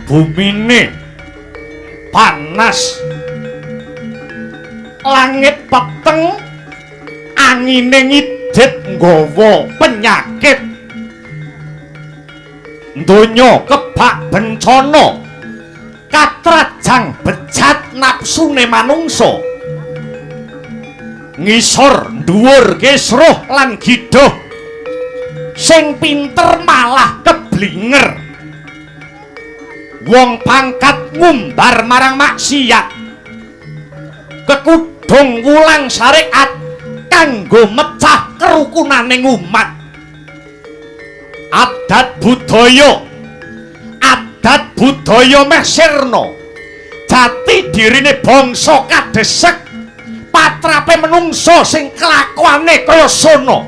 Bumine panas, langit peteng, angine ngidit nggawa penyakit. Donya kebak bencana, katrajang bejat napsune manungsa. Ngisor dhuwur kisruh lan giduh, sing pinter malah keblinger. Wong pangkat ngumbar marang maksiat, kekudung wulang syariat kanggo mecah kerukunaning umat. Adat budaya meh sirna, jati dirine bangsa kadesek, patrape menungsa sing kelakuane kaya sono.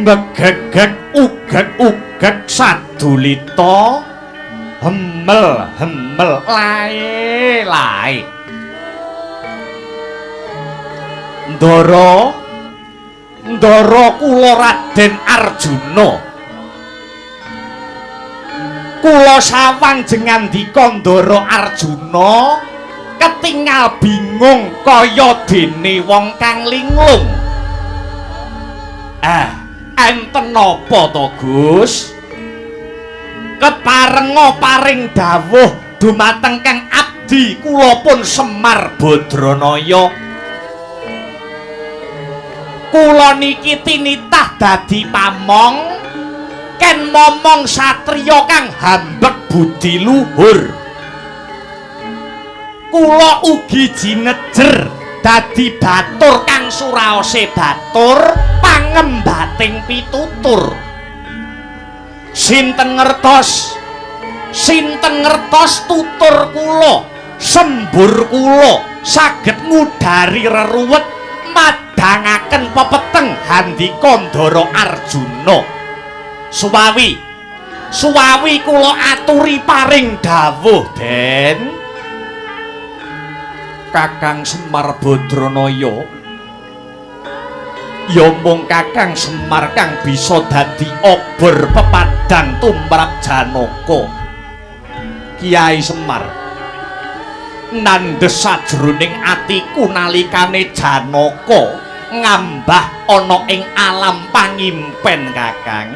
Megegeg ugeg-ugeg sadulita, hemel-hemel lae-lae. Ndara, ndara kula Raden Arjuna, kula sawang jengandika Ndara Arjuna ketingal bingung kaya dene wong kang linglung. Enten napa to, Gus? Keparenga paring dawuh dumateng kang abdi kula pun Semar Badranaya. Kula niki tinitah dadi pamong ken momong satriya kang hambek budi luhur. Kula ugi jinejer dadi batur kang suraose batur pangembating pitutur. Sinten ngertos, sinten ngertos tutur kula, sembur kula saged ngudari reruwet madhangaken pepeteng handika Ndara Arjuna. Suwawi, suwawi kula aturi paring dawuh, Den. Kakang Semar Badranaya, ya mung Kakang Semar kang bisa dadi obor pepadang tumrap Janaka. Kiai Semar, nandhes sajroning atiku nalikane Janaka ngambah ana ing alam pangimpen, Kakang.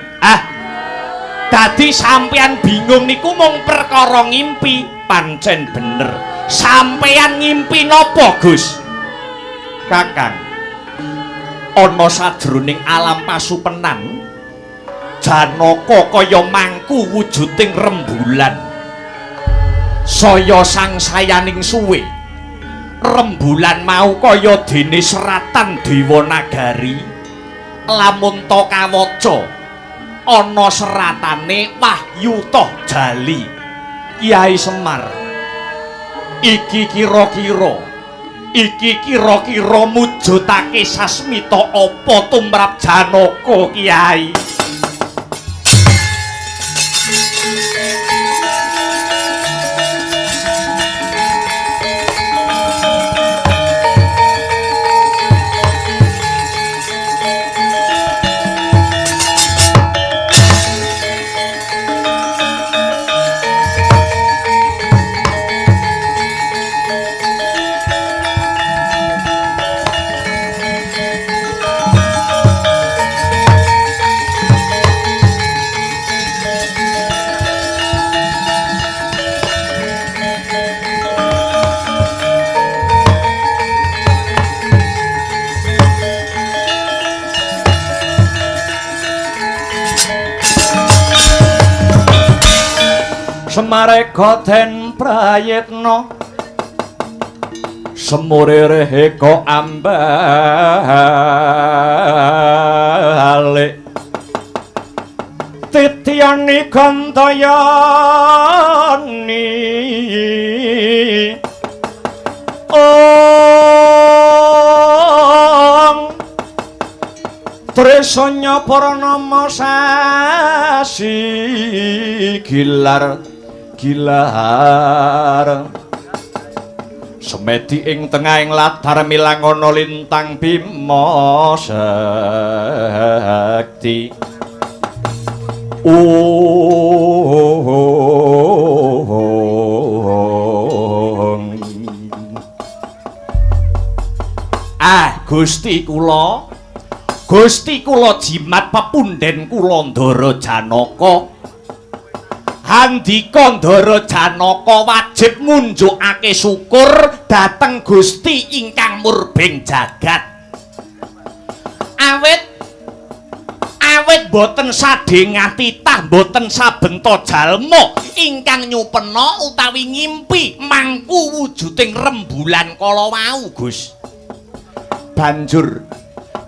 Dadi sampeyan bingung niku mung perkara ngimpi, pancen bener. Sampeyan ngimpi napa, Gus? Kakang, ana sajroning alam pasupenan Janaka kaya mangku wujuding rembulan. Saya sangsayaning suwe, rembulan mau kaya dene seratan Dewa Nagari. Lamun ta kawaca ana seratane Wahyu Toh Jali. Kiai Semar, iki kira-kira, iki kira-kira mujudake sasmita apa tumrap Janaka, Kiai? Semareka den prayitna semurire eka ambalik titiyani gantayani ong tresanya paranama sasi gilar gilar semedi ing tengahing latar milangono lintang bima sekti. Ah Gusti kula, Gusti kula jimat pepunden kula Ndara Janaka. Handika Ndara Janaka wajib ngunjukake syukur dhateng Gusti ingkang murbeng jagat. Awit awit boten sadhengah titah boten sabenta jalma ingkang nyupena utawi ngimpi mangku wujuding rembulan kala wau, Gus.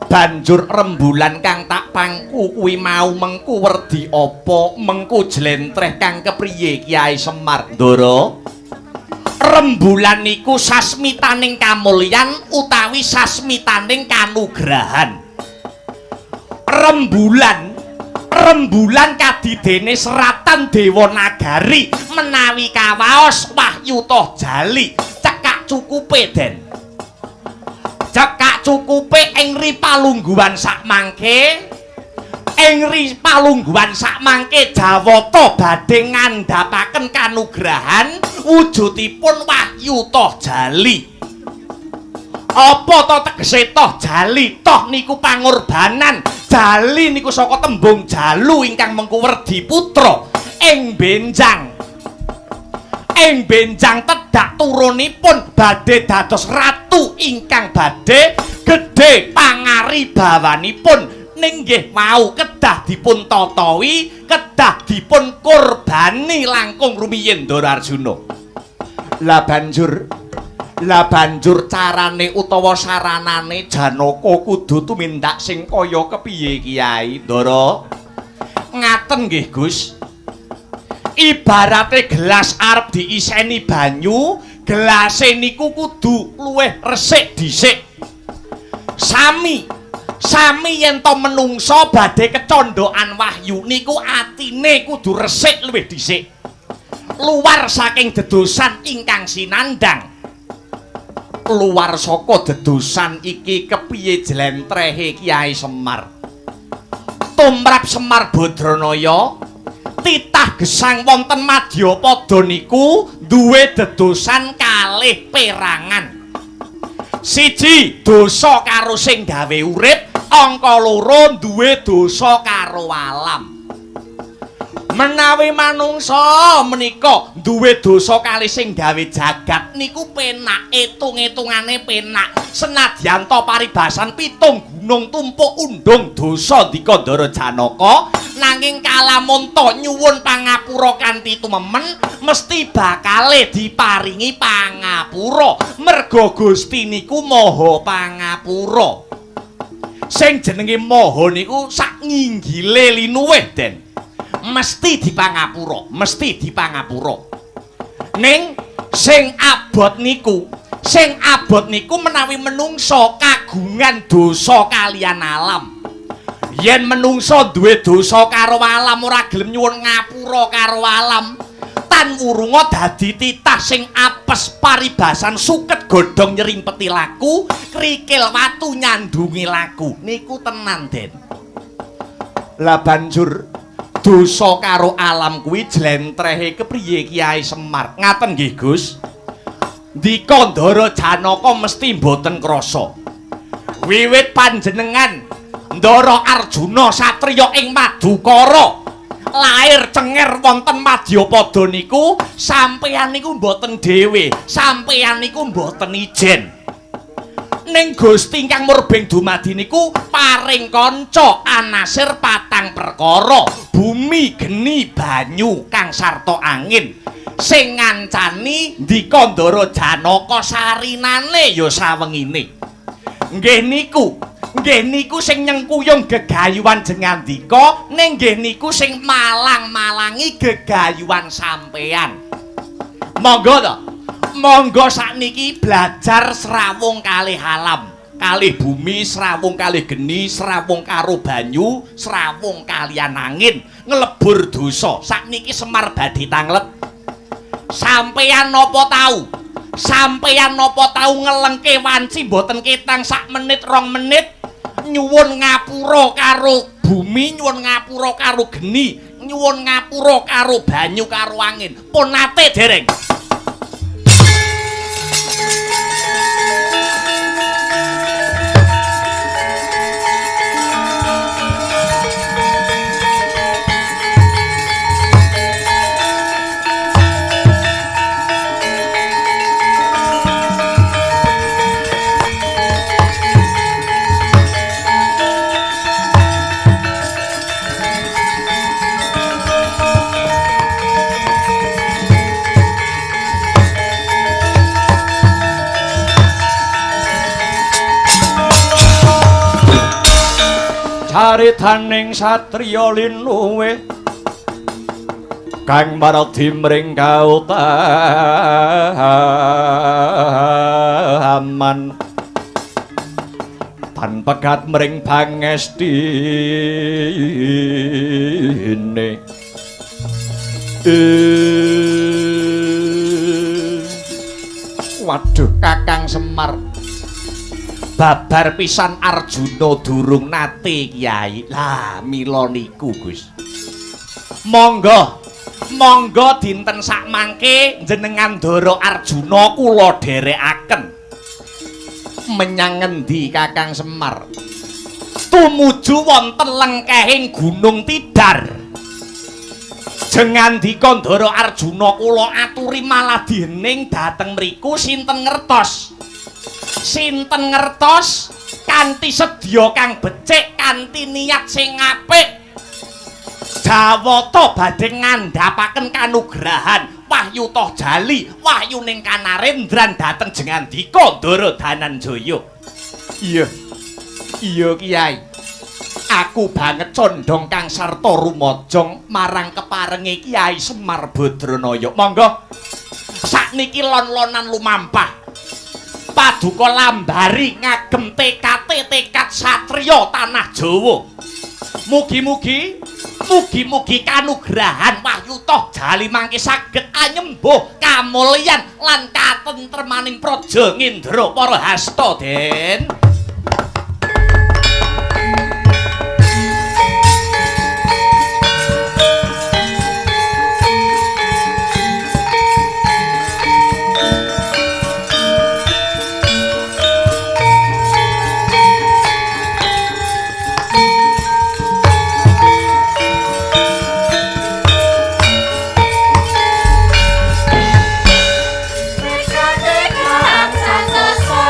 Banjur rembulan kang tak pangku kuwi mau mengku werdi apa, mengku jlentreh kang kepriye Kyai Semar? Ndara, rembulan niku sasmitaning kamulyan utawi sasmitaning kanugrahan. Rembulan kadidene seratan dewa nagari menawi kawaos wahyu toh jali cekak cukupe den. Cekak cukupe ing ri palungguhan sakmangke, ing ri palungguhan sakmangke Jawata badhe ngandhapaken kanugrahan wujudipun wahyu toh jali. Apa to tegese toh jali? Toh niku pangorbanan, jali niku saka tembung jalu ingkang mengku werdi putra. Ing benjang, ing benjang tedhak turunipun badhe dados ratu ingkang badhe gedhe pangaribawanipun. Ning nggih wau kedah dipun tatawi, kedah dipun kurbani langkung rumiyin Ndara Arjuna. Lah banjur carane utawa saranane Janaka kudu tumindak sing kaya kepiye Kyai Ndara? Ngaten nggih Gus. Ibarate gelas arep diiseni banyu, gelase niku kudu luwih resik dhisik. Sami yen to menungsa badhe kecondhokan wahyu niku atine kudu resik luwih dhisik. Luar saking dedosan ingkang sinandhang. Luar saka dedosan iki kepiye jlentrehe Kyai Semar? Tumrap Semar Badranaya titah gesang wonten madyapada niku duwe dedosan kalih perangan. Siji dosa karo sing gawe urip, angka loro duwe dosa karo alam. Menawi manungsa menika duwe dosa kali sing gawe jagat niku penak, etung-etungane penak. Senadyan to paribasan pitung gunung tumpuk undung dosa ndika Ndara Janaka, nanging kalamunta nyuwun pangapura kanthi tumemen mesti bakale diparingi pangapura. Merga Gusti niku maha pangapura. Sing jenenge maha niku sak nginggile linuwih den. Mesti dipangapura, mesti dipangapura. Ning sing abot niku, sing abot niku menawi menungsa kagungan dosa kalian alam. Yen menungsa duwe dosa karo alam ora gelem nyuwun ngapura karo alam, tan wurunga dadi titah sing apes paribasan suket godhong nyerimpeti laku, krikil watu nyandungi laku. Niku tenan den. Lah banjur dosa karo alam kuwi jlentrehe kepriye Kyai Semar? Ngaten nggih Gus. Ndika Ndara Janaka mesti mboten krasa. Wiwit panjenengan Ndara Arjuna satriya ing Madukara lair cenger wonten madyapada niku sampeyan niku mboten dhewe, sampeyan niku mboten ijen. Ning Gusti ingkang murbeng dumadi niku paring kanca anasir patang perkara, bumi, geni, banyu kang sarta angin. Sing ngancani ndika Ndara Janaka sarinane ya sawengine. Nggih niku, nggih niku sing nyengkuyung gegayuhan jengandika, ning nggih niku sing malang-malangi gegayuhan sampean. Monggo to. Monggo sakniki belajar srawung kalih alam, kalih bumi, srawung kalih geni, srawung karo banyu, srawung kalian angin, nglebur dosa. Sakniki Semar badhe tanglet. Sampeyan napa tau? Sampeyan napa tau ngelengke wanci mboten ketang sak menit rong menit nyuwun ngapura karo bumi, nyuwun ngapura karo geni, nyuwun ngapura karo banyu karo angin. Pun nate dereng? Caritaning satriya linuwe kang mardi mring kautaman tan pegat mring pangestine. Waduh Kakang Semar, babar pisan Arjuna durung nate Kyai. Lah mila niku Gus. Monggo, monggo dinten sakmangke jenengan Ndara Arjuna kula dherekaken. Menyang ngendi Kakang Semar? Tumuju wonten lengkehing Gunung Tidar. Jengandika Ndara Arjuna kula aturi malah dihening dhateng mriku sinten ngertos. Sinten ngertos kanthi sedya kang becik, kanthi niat sing apik, Jawata badhe ngandhapaken kanugrahan wahyu toh jali wahyuning kanarendran dhateng jengandika Ndara Dananjaya. Iya, iya Kyai, aku banget condong kang sarta rumajang marang keparenge Kyai Semar Badranaya. Monggo sakniki lon-lonan lumampah. Paduka lambari ngagem tekate tekad satriya tanah Jawa. Mugi-mugi, mugi-mugi kanugrahan wahyu toh jali mangke saged anyembuh kamulyan lan katentremaning praja Ngindra para hasta den. Tekad santosa.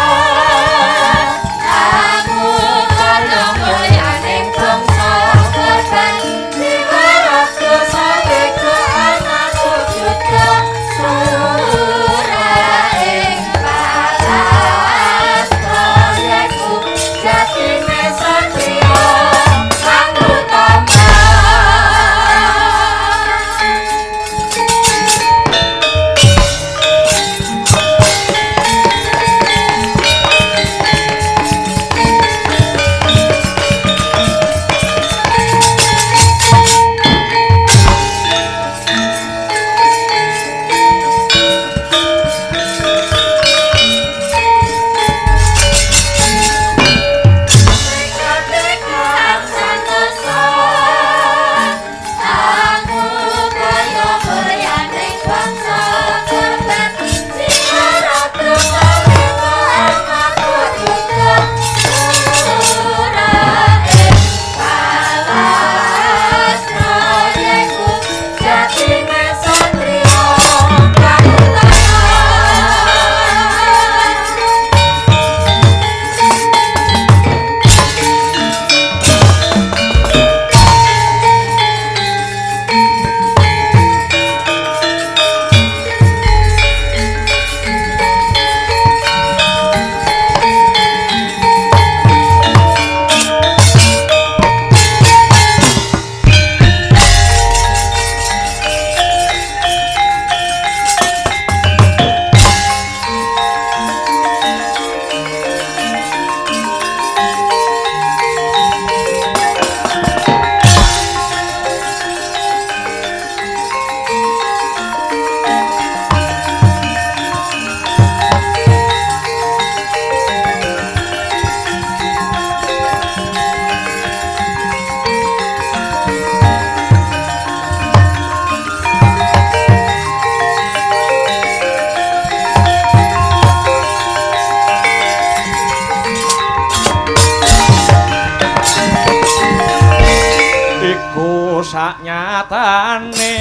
saknyatane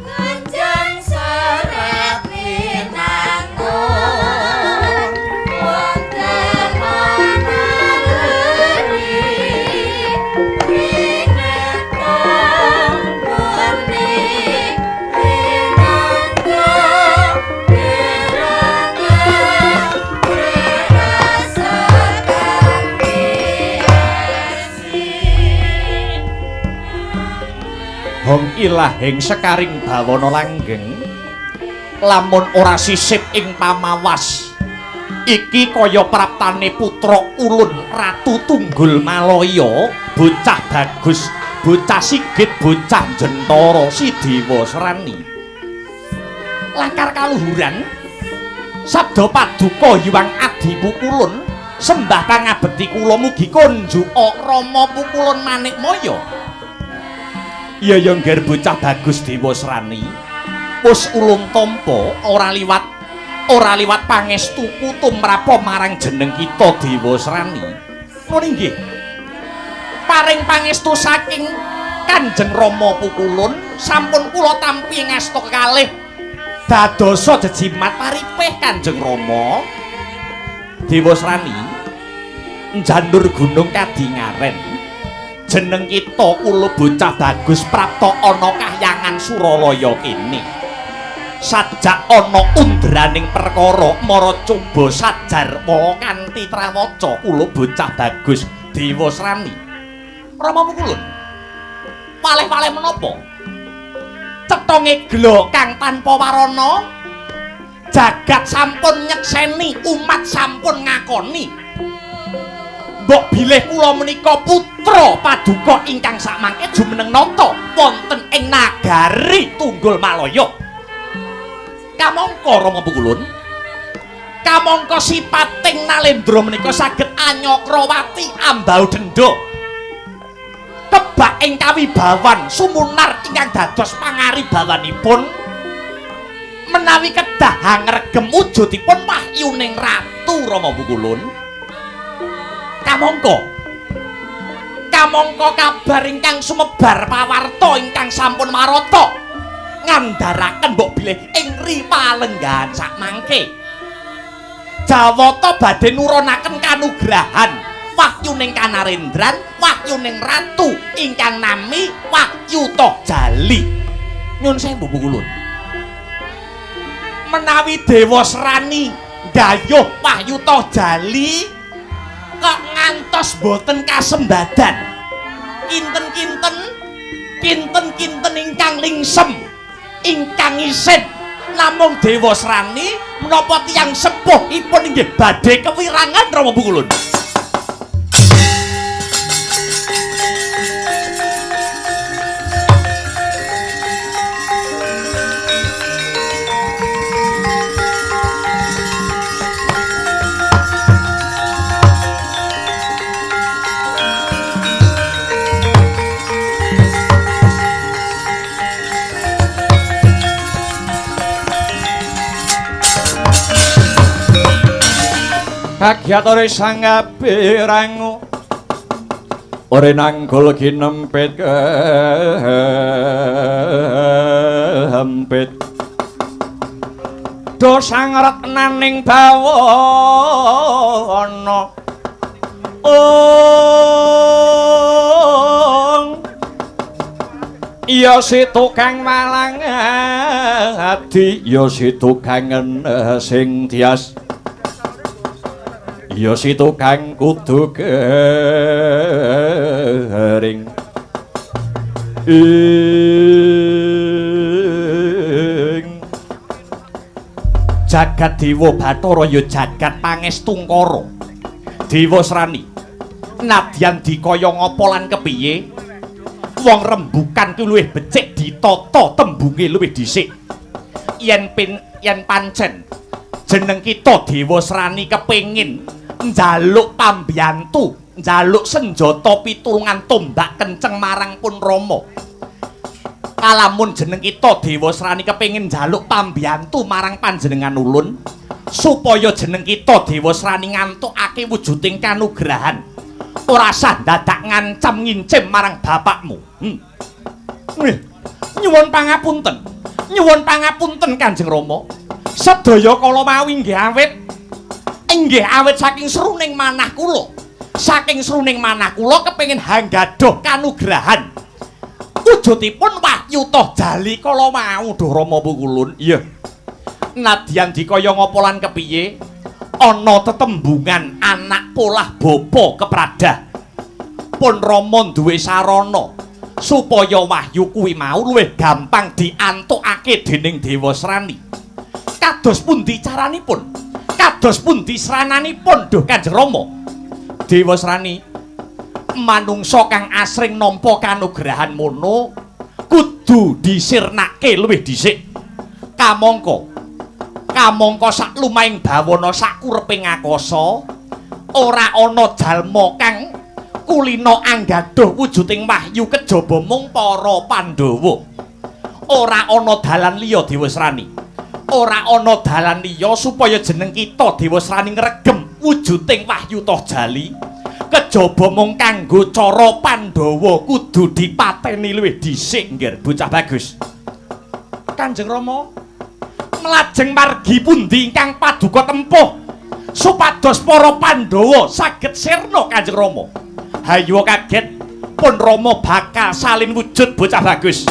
Kanjeng Serat Winangun wonten anagri rinetang murni rinanda wiranga wirasa kang esi. Hong ilahing sekaring bawana langgeng lamun ora sisip ing pamawas iki kaya praptane putra ulun Ratu Tunggul Malaya, bocah bagus, bocah sigit, bocah jentara si Dewa Srani. Langkar kaluhuran sabda paduka Hyang Adi Pukulun sembah pangabekti kula mugi kunjuka Rama Pukulun Manikmaya. Iya ya ngger bocah bagus Dewa Srani wis ulung tampa ora liwat pangestuku tumrapa marang jeneng kita Dewa Srani. Ngono inggih. Paring pangestu saking Kanjeng Rama Pukulun sampun kula tampi ngasta kalih dadosa jejimat paripih Kanjeng Rama. Dewa Srani njanur gunung Kadingaren. Jeneng kita kula bocah bagus prapta ana kahyangan Suralaya kene. Sajak ana undraning perkara mara coba sajarwa kanthi trawaca kula bocah bagus Dewa Srani. Rama Pukulun, paleh-paleh menapa? Cethange gla kang tanpa warana, jagat sampun nyekseni, umat sampun ngakoni. Mbok bilih kula menika putra paduka ingkang sakmangke jumeneng nata wonten ing nagari Tunggul Malaya. Kamangka Rama Pukulun, kamangka sipating Nalendra menika saged anyakrawati ambau denda kebak ing kawibawan sumunar ingkang dados pangaribawanipun menawi kedah hangregem wujudipun wahyuning Ratu Rama Pukulun. Kamangka kamangka kabar ingkang sumebar pawarta ingkang sampun marata ngandharaken mbok bilih ing ripalenggahan sakmangke Jawata badhe nurunaken kanugrahan wahyuning Kanarendran, wahyuning Ratu ingkang nami Wahyu Tojali. Nyun sewu Pukulun, menawi Dewa Srani nggayuh Wahyu Tojali kok ngantos boten kasembadan kinten-kinten kinten-kinten ingkang lingsem ingkang isin namung Dewa Srani menapa tiyang sepuhipun inggih badhe kewirangan Rama Pukulun. Kagyatore sang abirangu ore nanggul kinempit kehempit do sang retnaning bawana ong ya si tukang malang adi ya si tukang sing tias ya si tukang kudu kering ing jagat Dewa Bathara ya jagat Pangestungkara. Dewa Srani nadyan dikaya ngapa lan kepiye wong rembukan ki luwih becik ditata tembunge luwih dhisik. Yen pancen jeneng kita Dewa Srani kepengin njaluk pambiyantu, njaluk senjata pitulungan tombak kenceng marang pun Rama. Kalamun jeneng kita Dewa Srani kepengin njaluk pambiyantu marang panjenengan ulun supaya jeneng kita Dewa Srani ngantukake wujuding kanugrahan. Ora sah dadak ngancam ngincim marang bapakmu. Nggih. Nyuwun pangapunten. Nyuwun pangapunten Kanjeng Rama. Sedaya kala mawi nggih awit saking sruning manah kula. Saking sruning manah kula kepengin hanggaduh kanugrahan. Wujudipun wahyu toh jali kala mau duh Rama Pukulun. Iya. Nadyan dikaya ngapa lan kepiye ana tetembungan anak polah bapa kepradah. Pun Rama duwe sarana supaya wahyu kuwi mau luwih gampang diantukake dening Dewasrani. Kados pundi caranipun? Kados pundi srananipun duh Kanjeng Rama? Dewasrani, manungsa kang asring nampa kanugrahan mono kudu disirnake luwih dhisik. Kamangka sak lumahing bawana sakureping akasa ora ana jalma kang kulina anggaduh wujuding wahyu kejaba mung para Pandhawa. Ora ana dalan liya Dewasrani. Ora ana dalan liya supaya jeneng kita Dewasrani ngregem wujuding wahyu toh jali kejaba mung kanggo cara Pandhawa kudu dipateni luwih dhisik nggih bocah bagus. Kanjeng Rama mlajeng margi pundi ingkang paduka tempuh supados para Pandhawa saged sirna Kanjeng Rama? Hayo kaget pun Rama bakal salin wujud bocah bagus.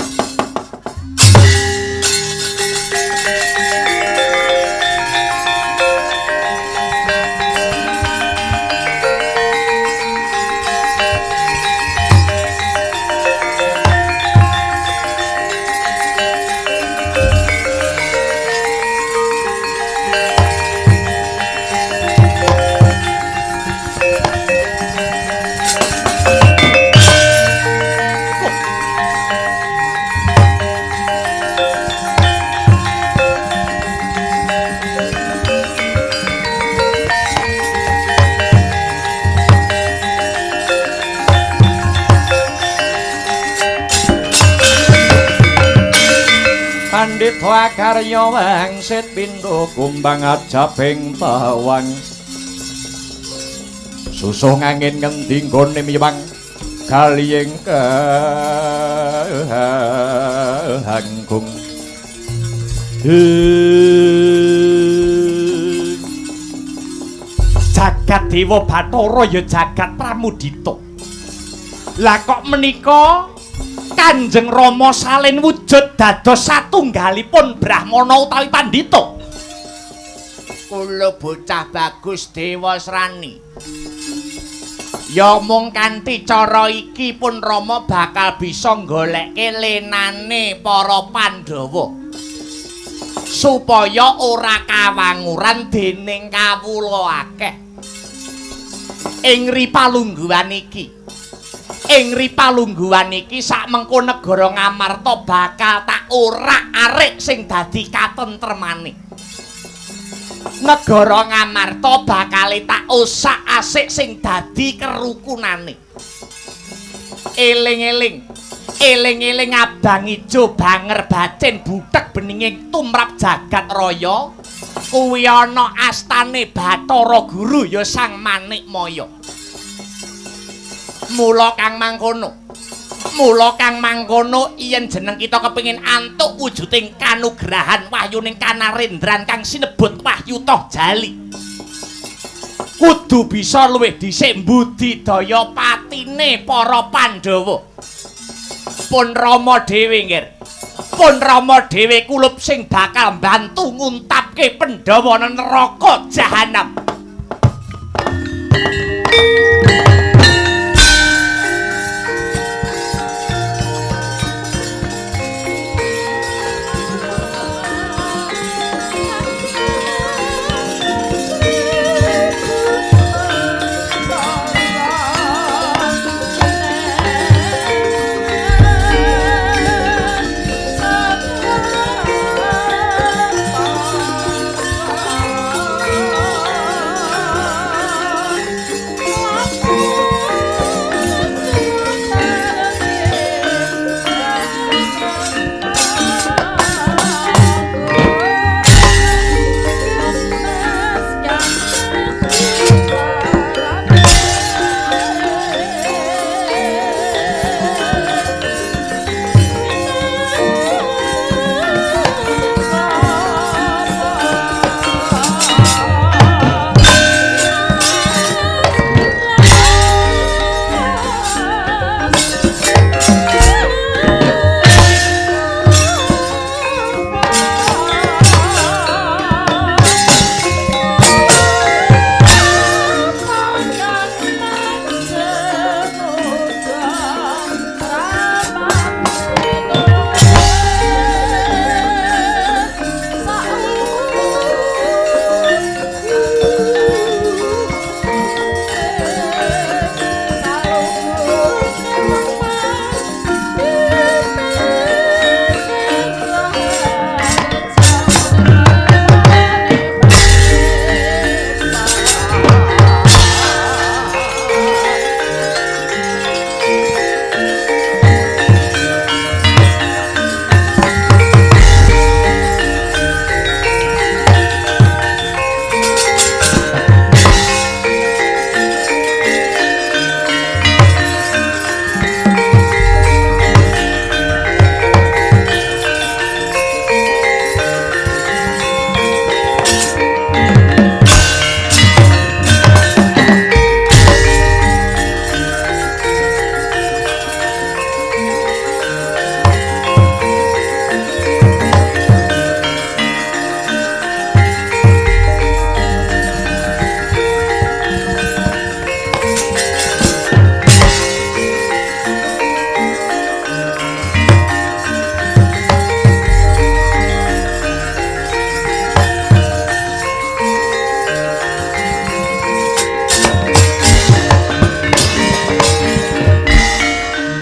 Pandhita akarya wangsit pindha kumbang ajabing tawang. Susuh angin ngendi nggone miwang galiying kangkung. Jagat Dewa Bathara ya jagat Pramudita. Lah kok menika Kanjeng Rama salin wujud dados satunggalipun brahmana utawi pandhita. Kula bocah bagus Dewasrani. Ya mung kanthi cara iki pun Rama bakal bisa nggoleke lenane para Pandhawa. Supaya ora kawanguran dening kawula akeh. Ing ripalungguhan iki, ing ripalungguhan iki sakmengko negara Ngamarta bakal tak orak-arik sing dadi katentremane. Negara Ngamarta bakal tak osak-asik sing dadi kerukunane. Eling-eling, eling-eling abang ijo banger bacin butek beninging tumrap jagat raya kuwi ana astane Bathara Guru ya Sang Manikmaya. Mula kang mangkono yen jeneng kita kepengin antuk wujuding kanugrahan wahyuning kanarendran kang sinebut wahyu toh jali, kudu bisa luwih dhisik mbudidaya patine para Pandhawa. Pun Rama dhewe nggih, pun Rama dhewe kulup sing bakal mbantu nguntapke Pandhawa neraka jahanam.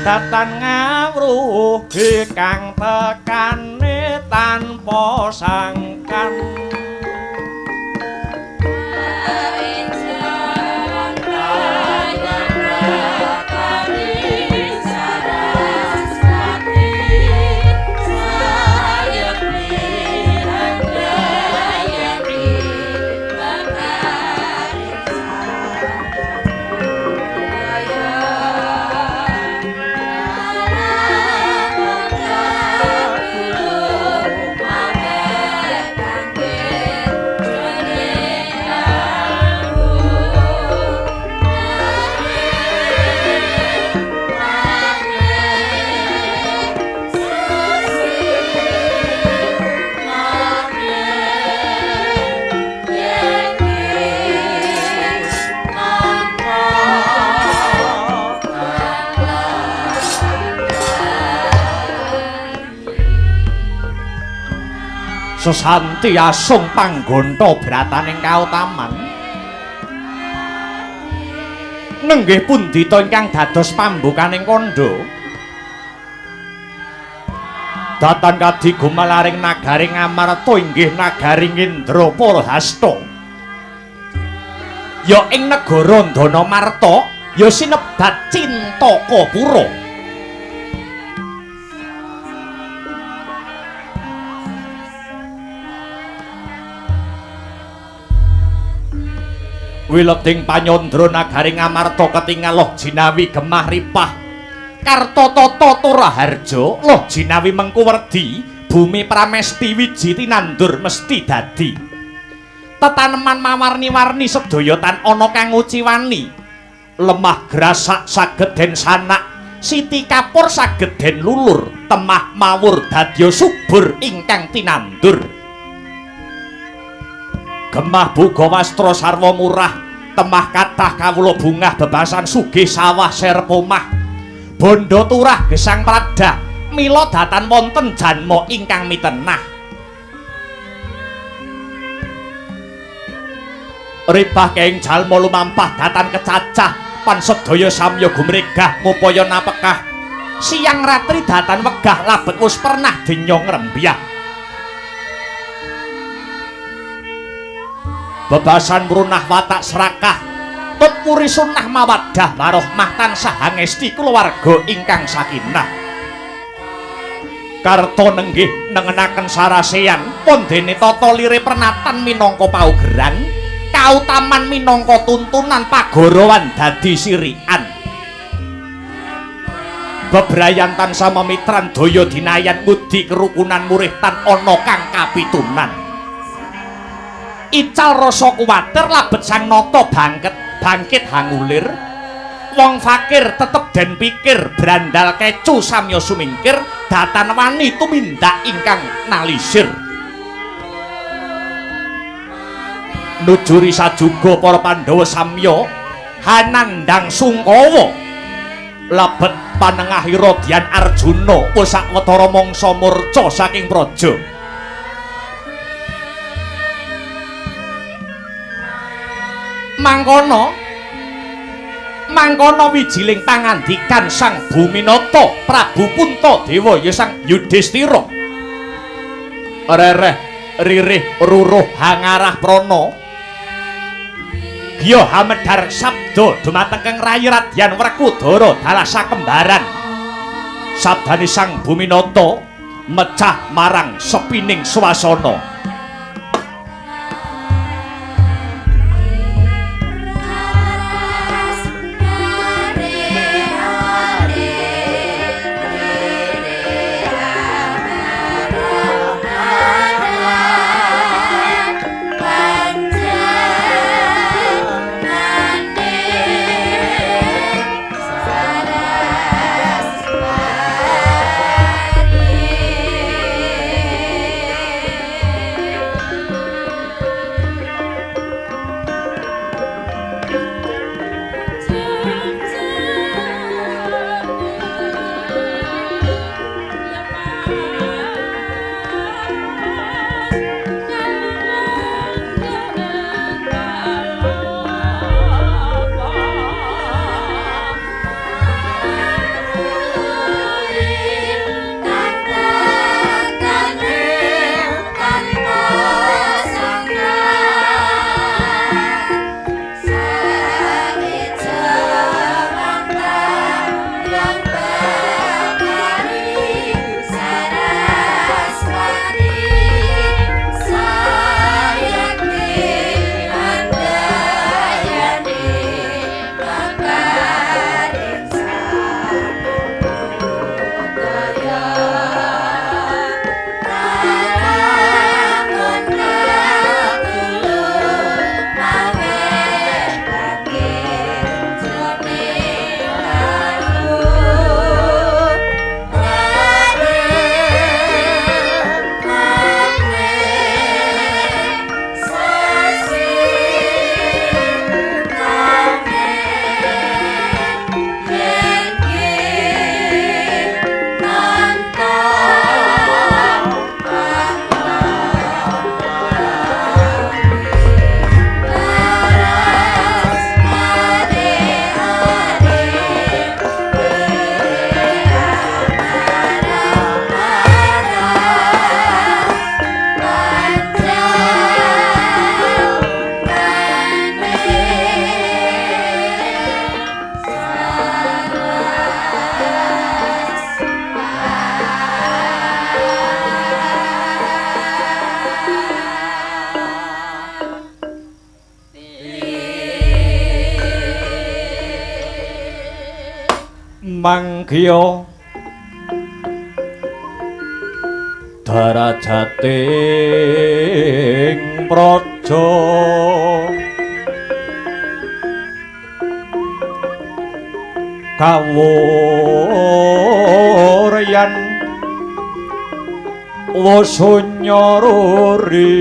Datan ngawruhi kang tekane tanpa sangkan. Sesanti asung panggonta brataning kautaman. Nenggih pundita ingkang dados pambukaning kandha. Datan kadi gumelaring nagari Ngamarta inggih nagari Indrapara Hasta. Ya ing negara Ndanamarta ya sinebat Cintakapura. Wileding panyandra nagari Ngamarta ketingal loh jinawi gemah ripah Kartotata Toraharja loh jinawi mengkuwerdi bumi pramesti wiji tinandur mesti dadi tetaneman mawarni-warni sedaya tan ana kang nguciwani lemah grasak saged den sanak siti kapur saged den lulur temah mawur dadya subur ingkang tinandur. Gemah buga wastra sarwa murah temah kathah kawula bungah bebasan sugih sawah serep omah bondo turah gesang pradah mila datan wonten janma ingkang mitenah. Ribah keing jalma lumampah datan kecacah pan sedaya samya gumregah ngupaya napekah siang ratri datan wegah labet wis pernah denya ngrembyah. Bebasan mrunah watak serakah tut puri sunah mawaddah warohmah tansah angesti kulawarga ingkang sakinah. Karta nenggih nengenaken sarasean pondene tata lire pernatan minangka paugeran kautaman minangka tuntunan pagorowan dadi sirikan. Bebrayan tansah memitran daya dinayan ngudi kerukunan murih tan ana kang kapitunan. Ical rasa kuwatir labet sang nata bangkit hangulir wong fakir tetep den pikir brandal kecu samya sumingkir datan wani tumindak ingkang nalisir. Nujuri sajuga para Pandhawa samya hanandang sungkawa lebet panengahi Radyan Arjuna wis sawetara mangsa murca saking praja. Mangkono wijiling pangandikan Sang Buminata Prabu Puntadewa ya Sang Yudhistira. Rereh ririh ruruh hangarah prana giya hamedhar sabda dumateng Kang Rayi Radyan Werkudara dalah sakembaran. Sabdane Sang Buminata mecah marang sepining swasana. Mangkya darajating praja kawuryan wasunya ruri.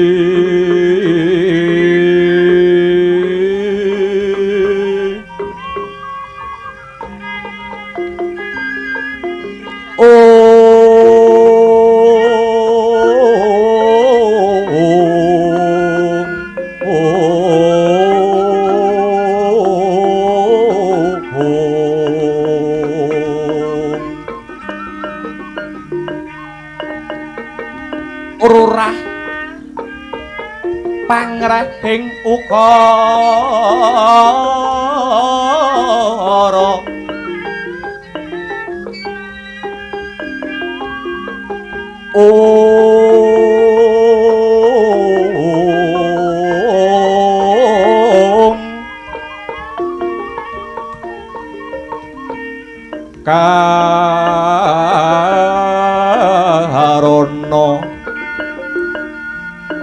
Rurah pangrahing ukara Om Karana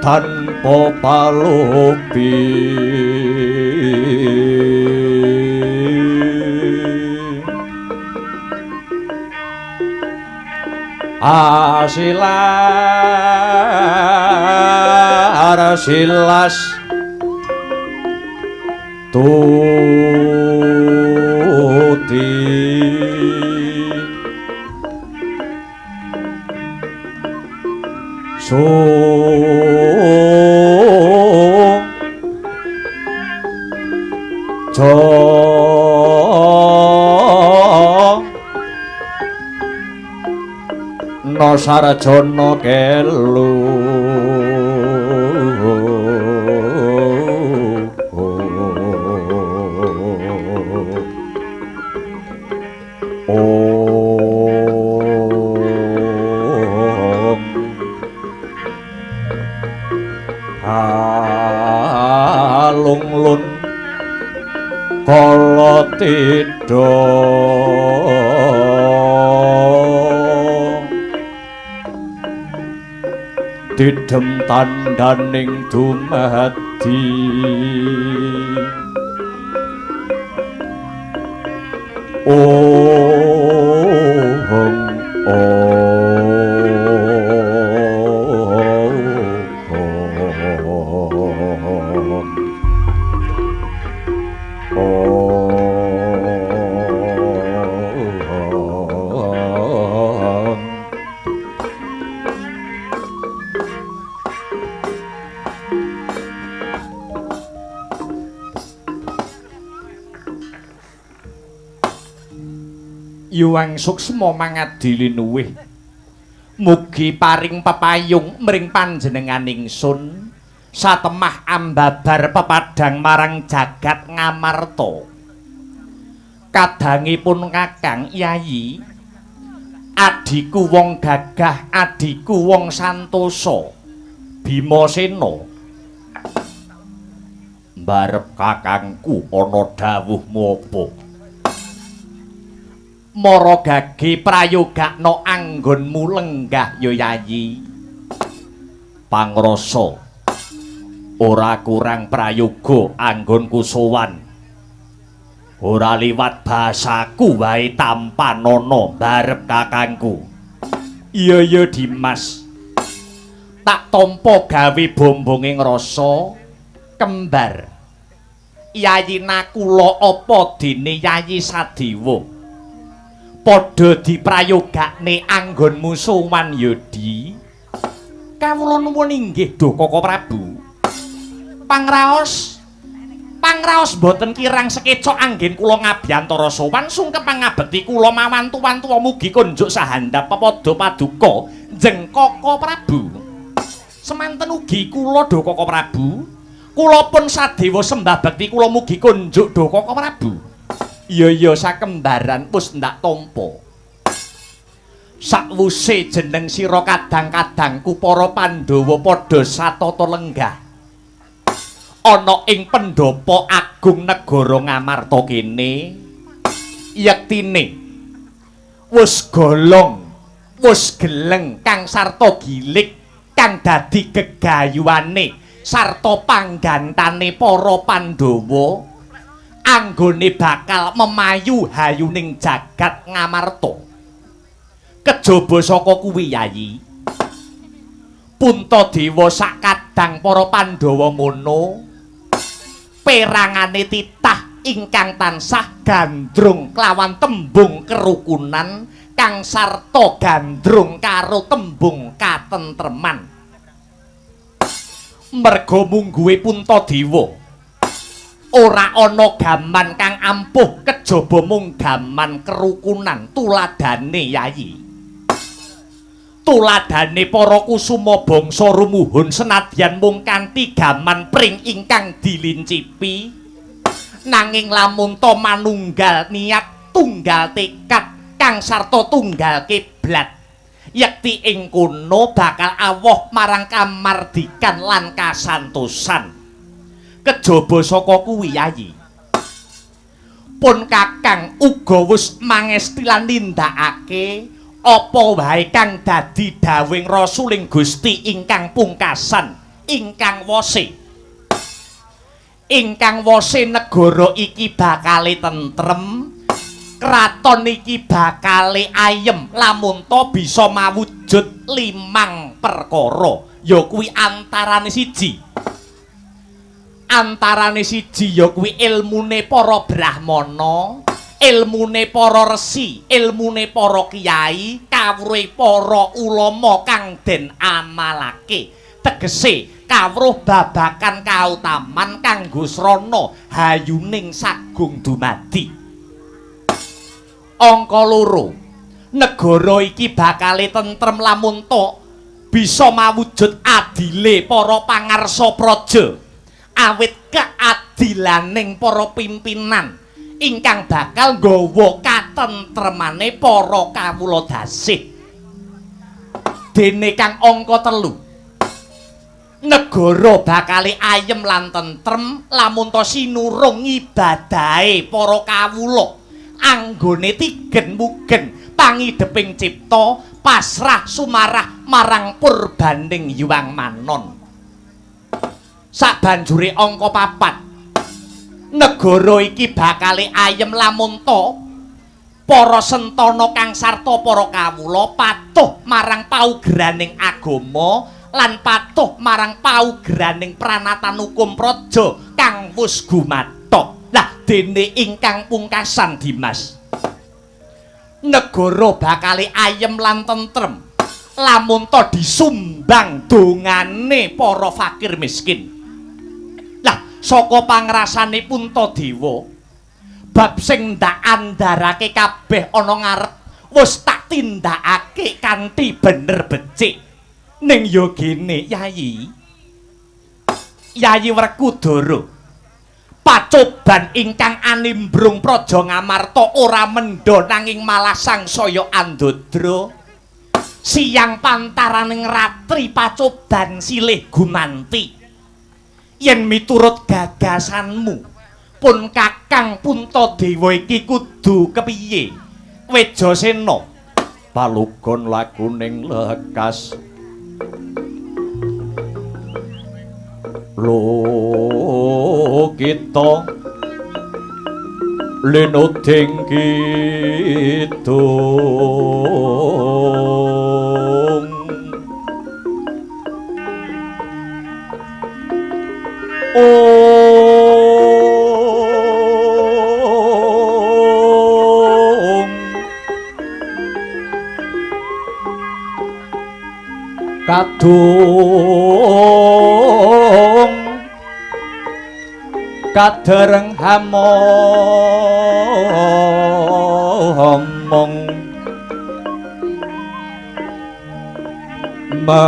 tanpa palupi asilar silas tuti so no sarjana kelu Om alung-lun kala tidha didem tandhaning dumadi Om Om Yuwang suksma mangadili nuwih mugi paring pepayung mring panjenengan ingsun satemah ambabar pepadang marang jagat Ngamarta. Kadangipun Kakang Yayi, adhiku wong gagah, adhiku wong santosa, Bimasena. Mbarep kakangku ana dawuhmu apa? Mara gage prayogakna anggonmu lenggah ya Yayi. Pangrasa ora kurang prayoga anggonku sowan. Ora liwat bahasaku wae tampanana mbarep kakangku. Iya ya Dimas. Tak tampa gawe bombonge ngrasa kembar. Yayi Nakula apa dene Yayi Sadewa? Padha diprayogakne anggonmu sowan ya Di. Kawula nuwun inggih Duh Kaka Prabu. Pangraos mboten kirang sekecok anggen kula ngabiyantara sowan sungkem pangabekti kula mawantu-wantu mugi kunjuk sahandap pepadha paduka Jeng Kaka Prabu. Semanten ugi kula Duh Kaka Prabu. Kula pun sadewa sembah bekti kula mugi kunjuk Duh Kaka Prabu. Iya iya sakembaran wis ndak tampa. Sakwuse jeneng sira kadang-kadangku para Pandhawa padha satata lenggah ana ing pendhapa agung negara Ngamarta kene. Yektine Wus golong, wus geleng kang sarta gilik kang dadi gegayuhane sarta panggantane para Pandhawa anggone bakal memayu hayuning jagat Ngamarta. Kejaba saka kuwi Yayi, Puntadewa sakadang para Pandhawa mono perangane titah ingkang tansah gandrung kelawan tembung kerukunan kang sarta gandrung karo tembung katentreman. Merga mungguhe Puntadewa ora ana gaman kang ampuh kejaba mung gaman kerukunan tuladane Yayi. Tuladane para kusuma bangsa rumuhun senadyan mung kanthi gaman pring ingkang dilincipi, nanging lamun ta manunggal niat tunggal tekad kang sarta tunggal kiblat, yekti ing kono bakal awoh marang kamardikan lan kasantosan. Kejaba saka kuwi Yayi, pun kakang uga wis mangesti lan nindakake apa wae kang dadi dawuhing Rasuling Gusti ingkang pungkasan, ingkang wose. Ingkang wose negara iki bakale tentrem, kraton iki bakale ayem lamun ta bisa mawujud limang perkara, ya kuwi antarane siji. Antarane siji ya kuwi ilmune para brahmana, ilmune para resi, ilmune para kiai, kawruhe para ulama kang den amalake. Tegese kawruh babakan kautaman kanggo srana hayuning sagung dumadi. Angka loro, negara iki bakale tentrem lamun ta bisa mawujud adile para pangarsa praja. Awit keadilaning para pimpinan ingkang bakal nggawa katentremane para kawula dasih. Dene kang angka telu, negara bakale ayem lan tentrem lamun ta sinurung ibadahe para kawula anggone tigen mugen pangideping cipta pasrah sumarah marang purbaning Hyang Manon. Sabanjure angka papat, negara iki bakale ayem lamun ta para sentana kang sarta para kawula patuh marang paugraning agama lan patuh marang paugraning pranatan hukum praja kang wis gumathok. Lah dene ingkang pungkasan Dimas, negara bakale ayem lan tentrem lamun ta disumbang dongane para fakir miskin. Lah saka pangrasane Puntadewa, bab sing ndak andharake kabeh ana ngarep wis tak tindakake kanthi bener becik. Ning ya gene Yayi, Yayi Werkudara, pacoban ingkang animbrung praja Ngamarta ora mendha nanging malah sangsaya andadra. Siang pantaraning ratri pacoban silih gumanti. Yen miturut gagasanmu, pun kakang Puntadewa iki kudu kepiye? Wejasena, palugon lakuning lekas lo kita linuding kidung ong kadung kadereng hamomong ma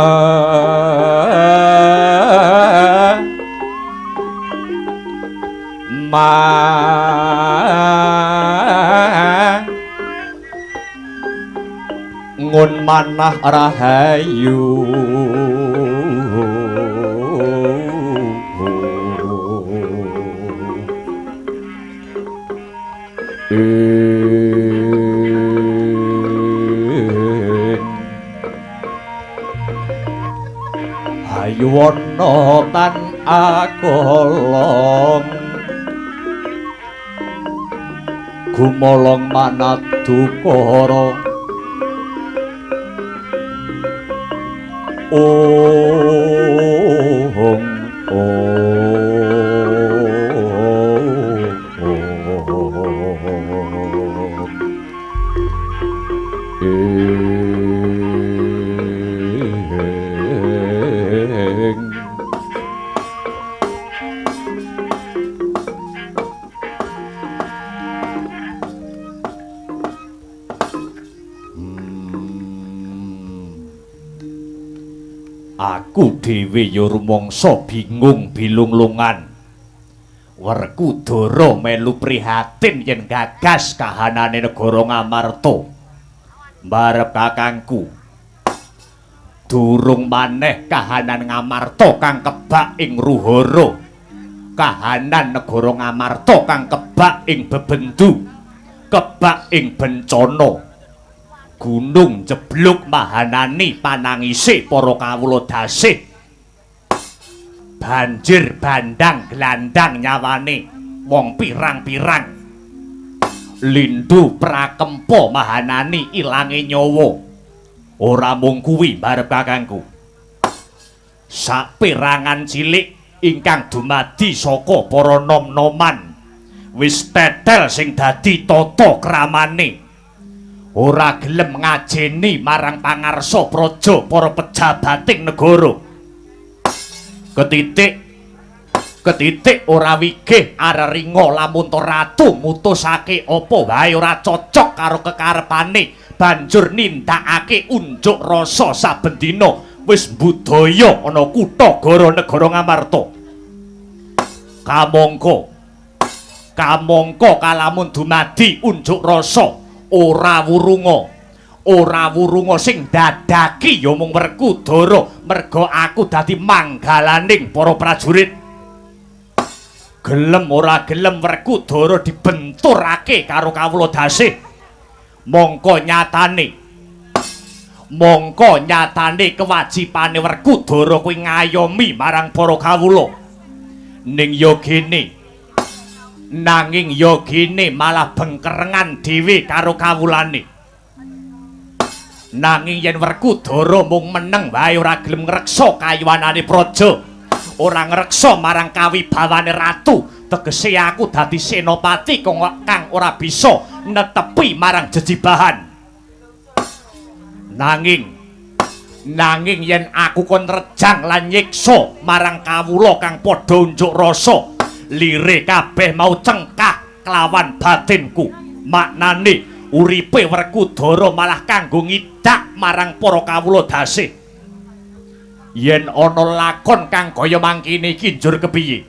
ngun manah rahayu. Yuwana tan agolong gumolong manadukara ong Aku dhewe ya rumangsa bingung bilunglungan. Werkudara melu prihatin yen gagas kahanane negara Ngamarta. Mbarep kakangku. Durung maneh kahanan Ngamarta kang kebak ing ruhara. Kahanan negara Ngamarta kang kebak ing bebendu, kebak ing bencana. Gunung jeblok mahanani panangise para kawula dasih. Banjir bandang glandang nyawane wong pirang-pirang. Lindu prakempa mahanani ilange nyawa. Ora mung kuwi mbarep kakangku. Saperangan cilik ingkang dumadi saka para nom-noman wis tetel sing dadi tata kramane. Ora gelem ngajeni marang pangarsa praja para pejabating negara. Ketitik ketitik ora wigih areringa lamun to ratu mutusake apa wae ora cocok karo kekarepane, banjur nindakake unjuk rasa saben dina wis budaya ana kutha gara negara Ngamarta. Kamangka kamangka kalamun dumadi unjuk rasa ora wurunga sing dadaki ya mung Werkudara, merga aku dadi manggalaning para prajurit. Gelem ora gelem Werkudara dibenturake karo kawula dasih. Mongko nyatane kewajibane Werkudara kuwi ngayomi marang para kawula. Ning ya gene, nanging ya gene malah bengkerengan dhewe karo kawulane. Nanging yen Werkudara mung meneng wae ora gelem ngreksa kayuwanane praja, ora ngreksa marang kawibawane ratu, tegese aku dadi senopati kang ora bisa netepi marang jejibahan. Nanging yen aku kon rejang lan nyiksa marang kawula kang padha unjuk rasa, lire kabeh mau cengkah kelawan batinku. Maknane uripe Werkudara malah kanggo ngidak marang para kawula dasih. Yen ana lakon kang kaya mangkene iki njur kepiye?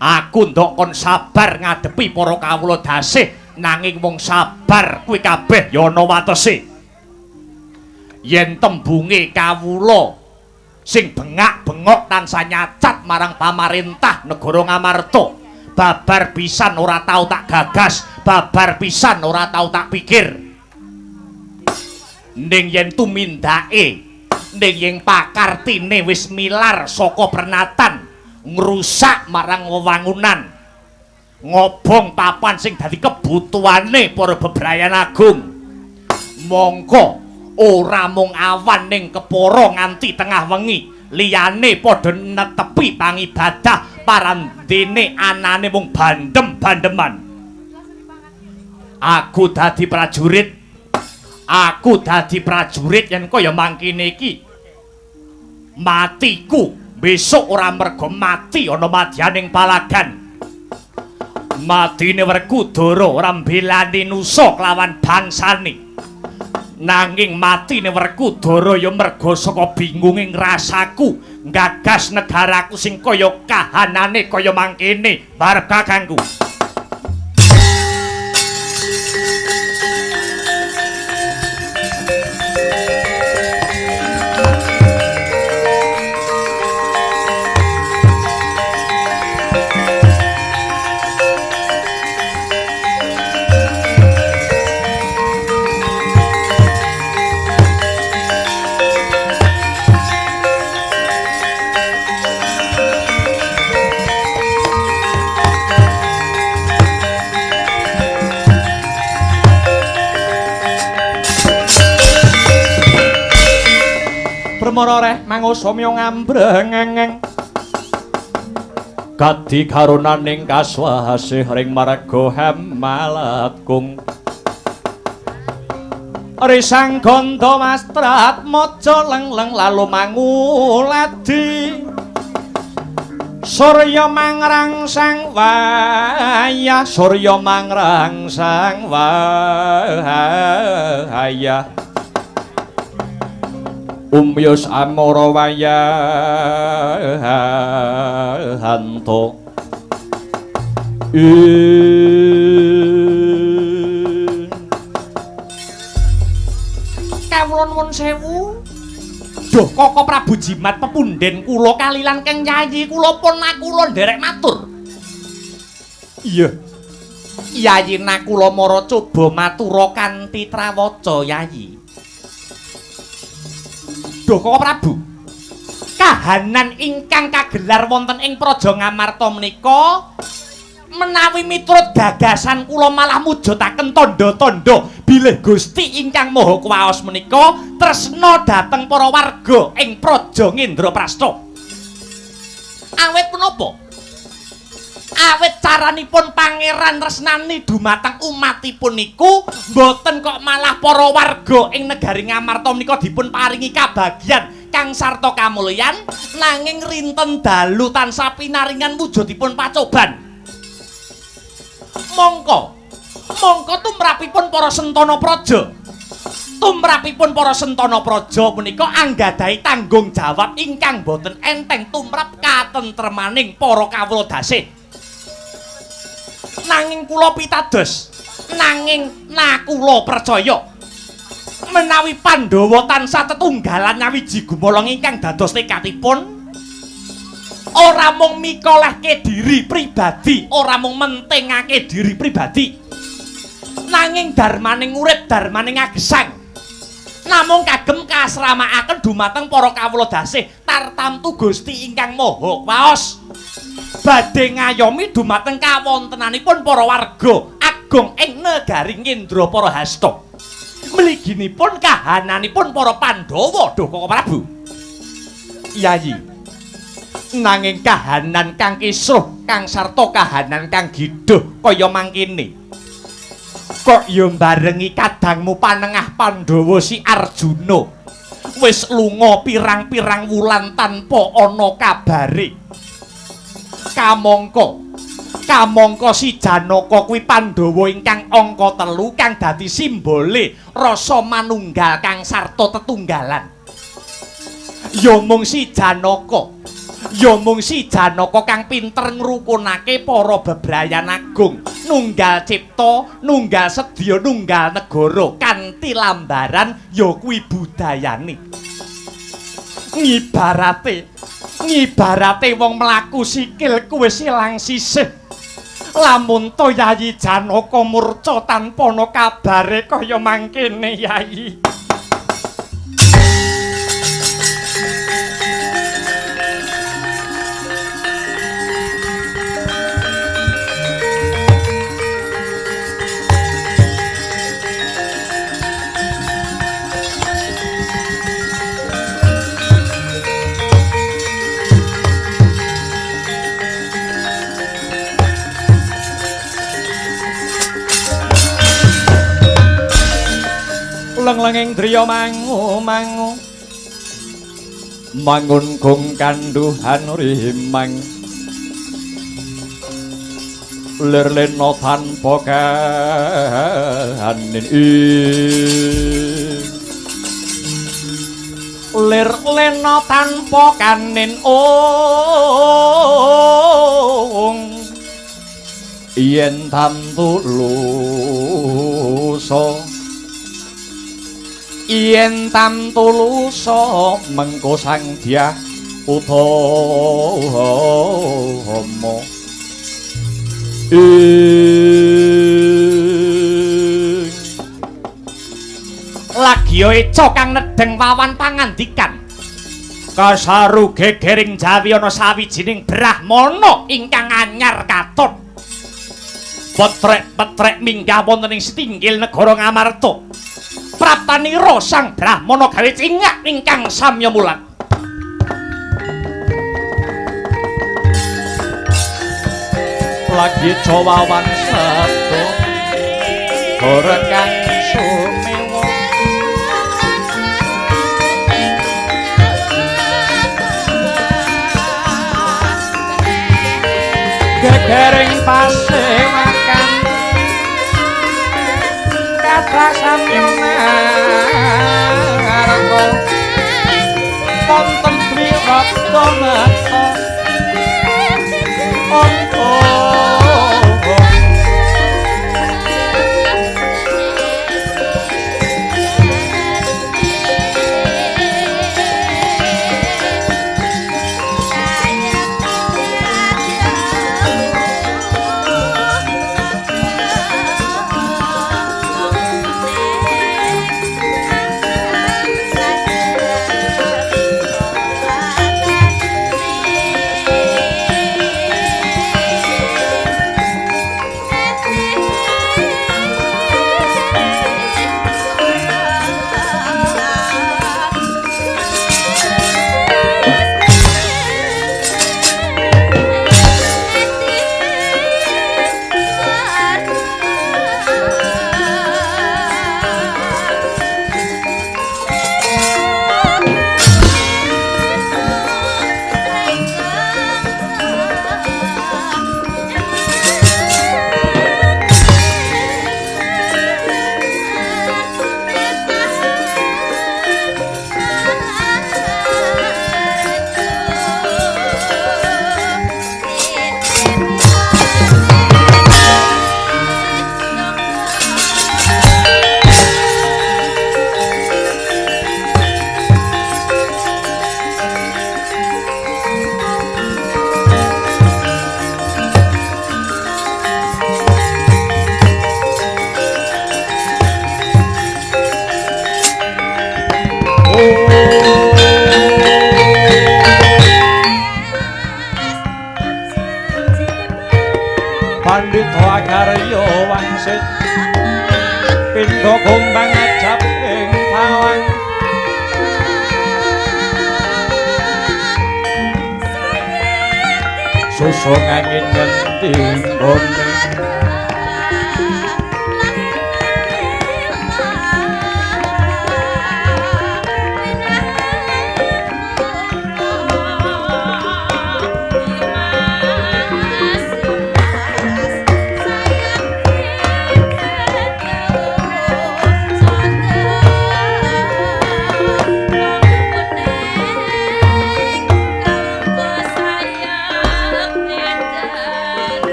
Aku ndok kon sabar ngadepi para kawula dasih, nanging wong sabar kuwi kabeh ya ana watese. Yen tembunge kawula sing bengak-bengok tansah nyacat marang pamarentah negara Ngamarta, babar pisan ora tau tak gagas, babar pisan ora tau tak pikir. Ning yen tumindake, ning yen pakartine wis milar saka pernatan, ngrusak marang wewangunan, ngobong papan sing dadi kebutuhane para bebrayan agung, mongko ora mung awan ning kepara nganti tengah wengi, liyane padha netepi pangibadah parandene anane mung bandem-bandeman. Aku dadi prajurit yen kaya mangkene iki matiku besok ora merga mati ana madyaning palagan. Matine Werkudara ora mbelani nusa kelawan bangsane, nanging matine Werkudara ya merga saka bingunge ngrasaku nggagas negaraku sing kaya kahanane kaya mangkene barep kakangku. marareh mangusumya ngambrengeng Kadi karunaning kaswasih ring marga hemalatkung Risang gandha mastrat maja lengleng lalu manguladi Surya mangrangsang wayah surya mangrangsang wayah Umyus amara wayahanto Kawula nuwun sewu. Duh Koko Prabu Jimat pepunden kula kalilan Keng Yayi kula pun nakula nderek matur. Iya. Yayi nakula mara coba matura kanthi trawaca Yayi. Duh Koko Prabu. Kahanan ingkang kagelar wonten ing Praja Ngamarta menika menawi miturut gagasan kula malah mujudaken tandha-tandha bilih Gusti ingkang Maha Kuwaos menika tresna dhateng para warga ing Praja Ngendraprasta. Awit menapa? Awit caranipun pangeran tresnani dumateng umatipun niku mboten kok malah para warga ing negari Ngamarta menika dipun paringi kabagyan kang sarta kamulyan nanging rinten dalu tansah pinaringan wujudipun pacoban. Mongko, mongko tumrapipun para sentana praja. Tumrapipun para sentana praja punika anggadhahi tanggung jawab ingkang boten enteng tumrap katentremaning para kawula dasih. Nanging kula pitados, nanging nakula percaya menawi Pandhawa tansah tetunggalan nyawiji gumolong ingkang dados tekadipun ora mung mikolehke diri pribadi, ora mung mentingake diri pribadi, nanging darmaning urip, darmaning agesang namung kagem kasramakaken dumateng para kawula dasih tartamtu Gusti ingkang Maha Kuwaos badhe ngayomi dumateng kawontenanipun para warga agung ing negari Ngendraprahasta. Mliginipun kahananipun para Pandhawa duh Koko Prabu. Yayi, nanging kahanan kang kisruh kang sarta kahanan kang giduh kaya mangkene kok ya mbarengi kadangmu panengah Pandhawa si Arjuna wis lunga pirang-pirang wulan tanpa ana kabare. Kamangka kamangka si Janaka kuwi Pandhawa ingkang angka 3 kang dadi simbole rasa manunggal kang sarta tetunggalan. Ya mung si Janaka, ya mung si Janaka kang pinter ngrukunake para bebrayan agung, nunggal cipta, nunggal sedya, nunggal negara kanthi lambaran ya kuwi budayane. Ngibarate wong mlaku sikil kuwi ilang sisih. Lamun to Yayi Janaka murca tanpa ana kabare kaya mangkene Yayi. Leng-lenging driya mangu-mangu mangun gong kanduhan rimang lir lena tanpa kahanin lir lena tanpa kanin ong yen tamtu lusa yen tamtu lusa mengko sang dyah utama lagi eca kang nedheng wawan pangandikan kasaru gegering Jawi ana sawijining brahmana ingkang anyar katon petrek-petrek minggah wonten ing setinggil negara Ngamarta. Praptanira sang brahmana gawe cingak ingkang samya mulat. lagi cawawan seto ora kang sumewa gegering pasewakan kathah samya ngarga wonten dwi rata mata anta. Pandhita Akarya wangsit pindha gombang ajab ing tawang susung angin ngendi nggone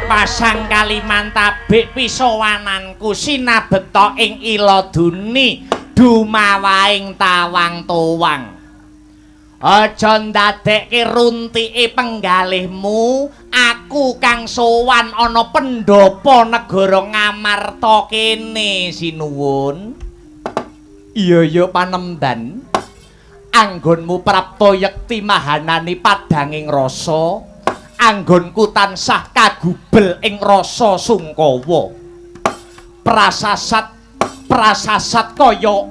pasang Kalimantabik pisowananku sinabeta ing iladuni dumawaing tawang towang. Aja ndadekke runtike penggalihmu, aku kang sowan ana pendhapa negara Ngamarta kene sinuwun. Iya ya panemban, anggonmu prapta yekti mahanani padanging rasa. Anggonku tansah kagubel ing rasa sungkawa. Prasasat kaya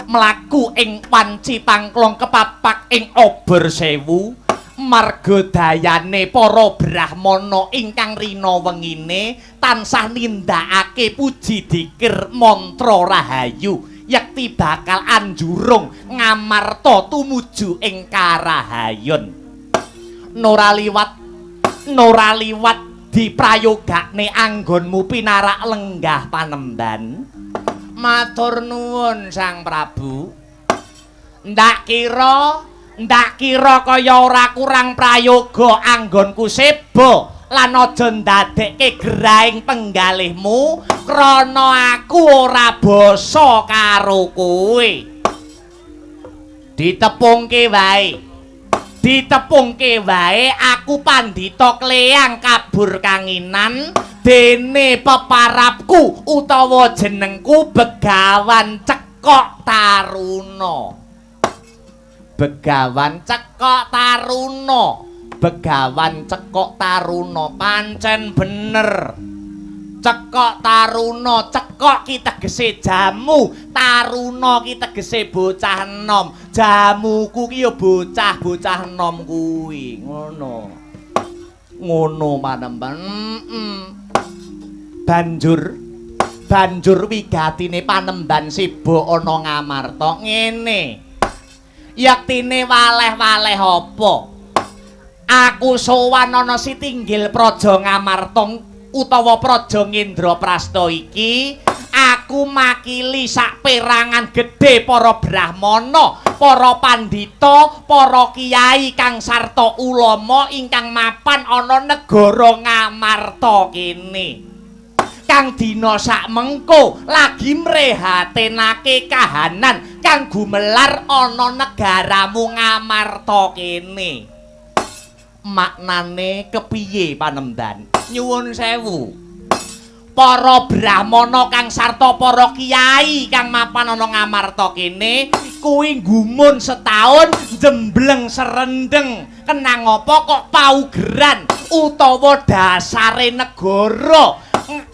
mlaku ing wanci pangklong kepapak ing obor sewu, marga dayane para brahmana ingkang rina wengine tansah nindakake puji dikir mantra rahayu yekti bakal anjurung Ngamarta tumuju ing karahayon. Nora liwat diprayogakne anggonmu pinarak lenggah panemban. Matur nuwun Sang Prabu. Ndak kira kaya ora kurang prayoga anggonku seba lan aja ndadekke gerahing penggalihmu krana aku ora basa karo kowe. Ditepungke wae aku pandhita kleyang kabur kanginan dene peparapku utawa jenengku Begawan Cekok Taruna. Begawan Cekok Taruna, Begawan Cekok Taruna pancen bener. Cekok Taruna, cekok ki tegese jamu, taruna ki tegese bocah enom. Jamuku ki ya bocah-bocah enom kuwi, ngono. Ngono panemban. Banjur wigatine panemban Siba ana Ngamarta ngene. Yektine waleh-waleh apa? Aku sowan ana sitinggil praja Ngamarta utawa praja Ngendraprasta iki, aku makili saperangan gedhe para brahmana, para pandhita, para kiai kang sarta ulama ingkang mapan ana negara Ngamarta kene. Kang dina sakmengko lagi mrehatenake kahanan kang gumelar ana negaramu Ngamarta kene. Maknane kepiye panemban? Nyuwun sewu. Para brahmana kang sarta para kiai kang mapan ana Ngamarta kene kuwi gumun setahun jembleng serendeng. Kenang apa kok paugeran utawa dasare negara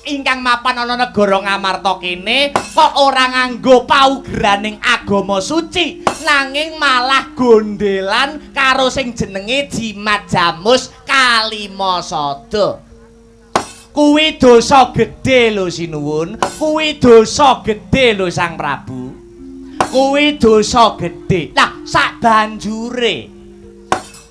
ingkang mapan ana negara Ngamarta kene kok ora nganggo paugeraning agama suci, nanging malah gondelan karo sing jenenge jimat jamus kalima sada. Kuwi dosa gedhe lho sinuwun, kuwi dosa gedhe lho Sang Prabu, kuwi dosa gedhe. Lah sak banjure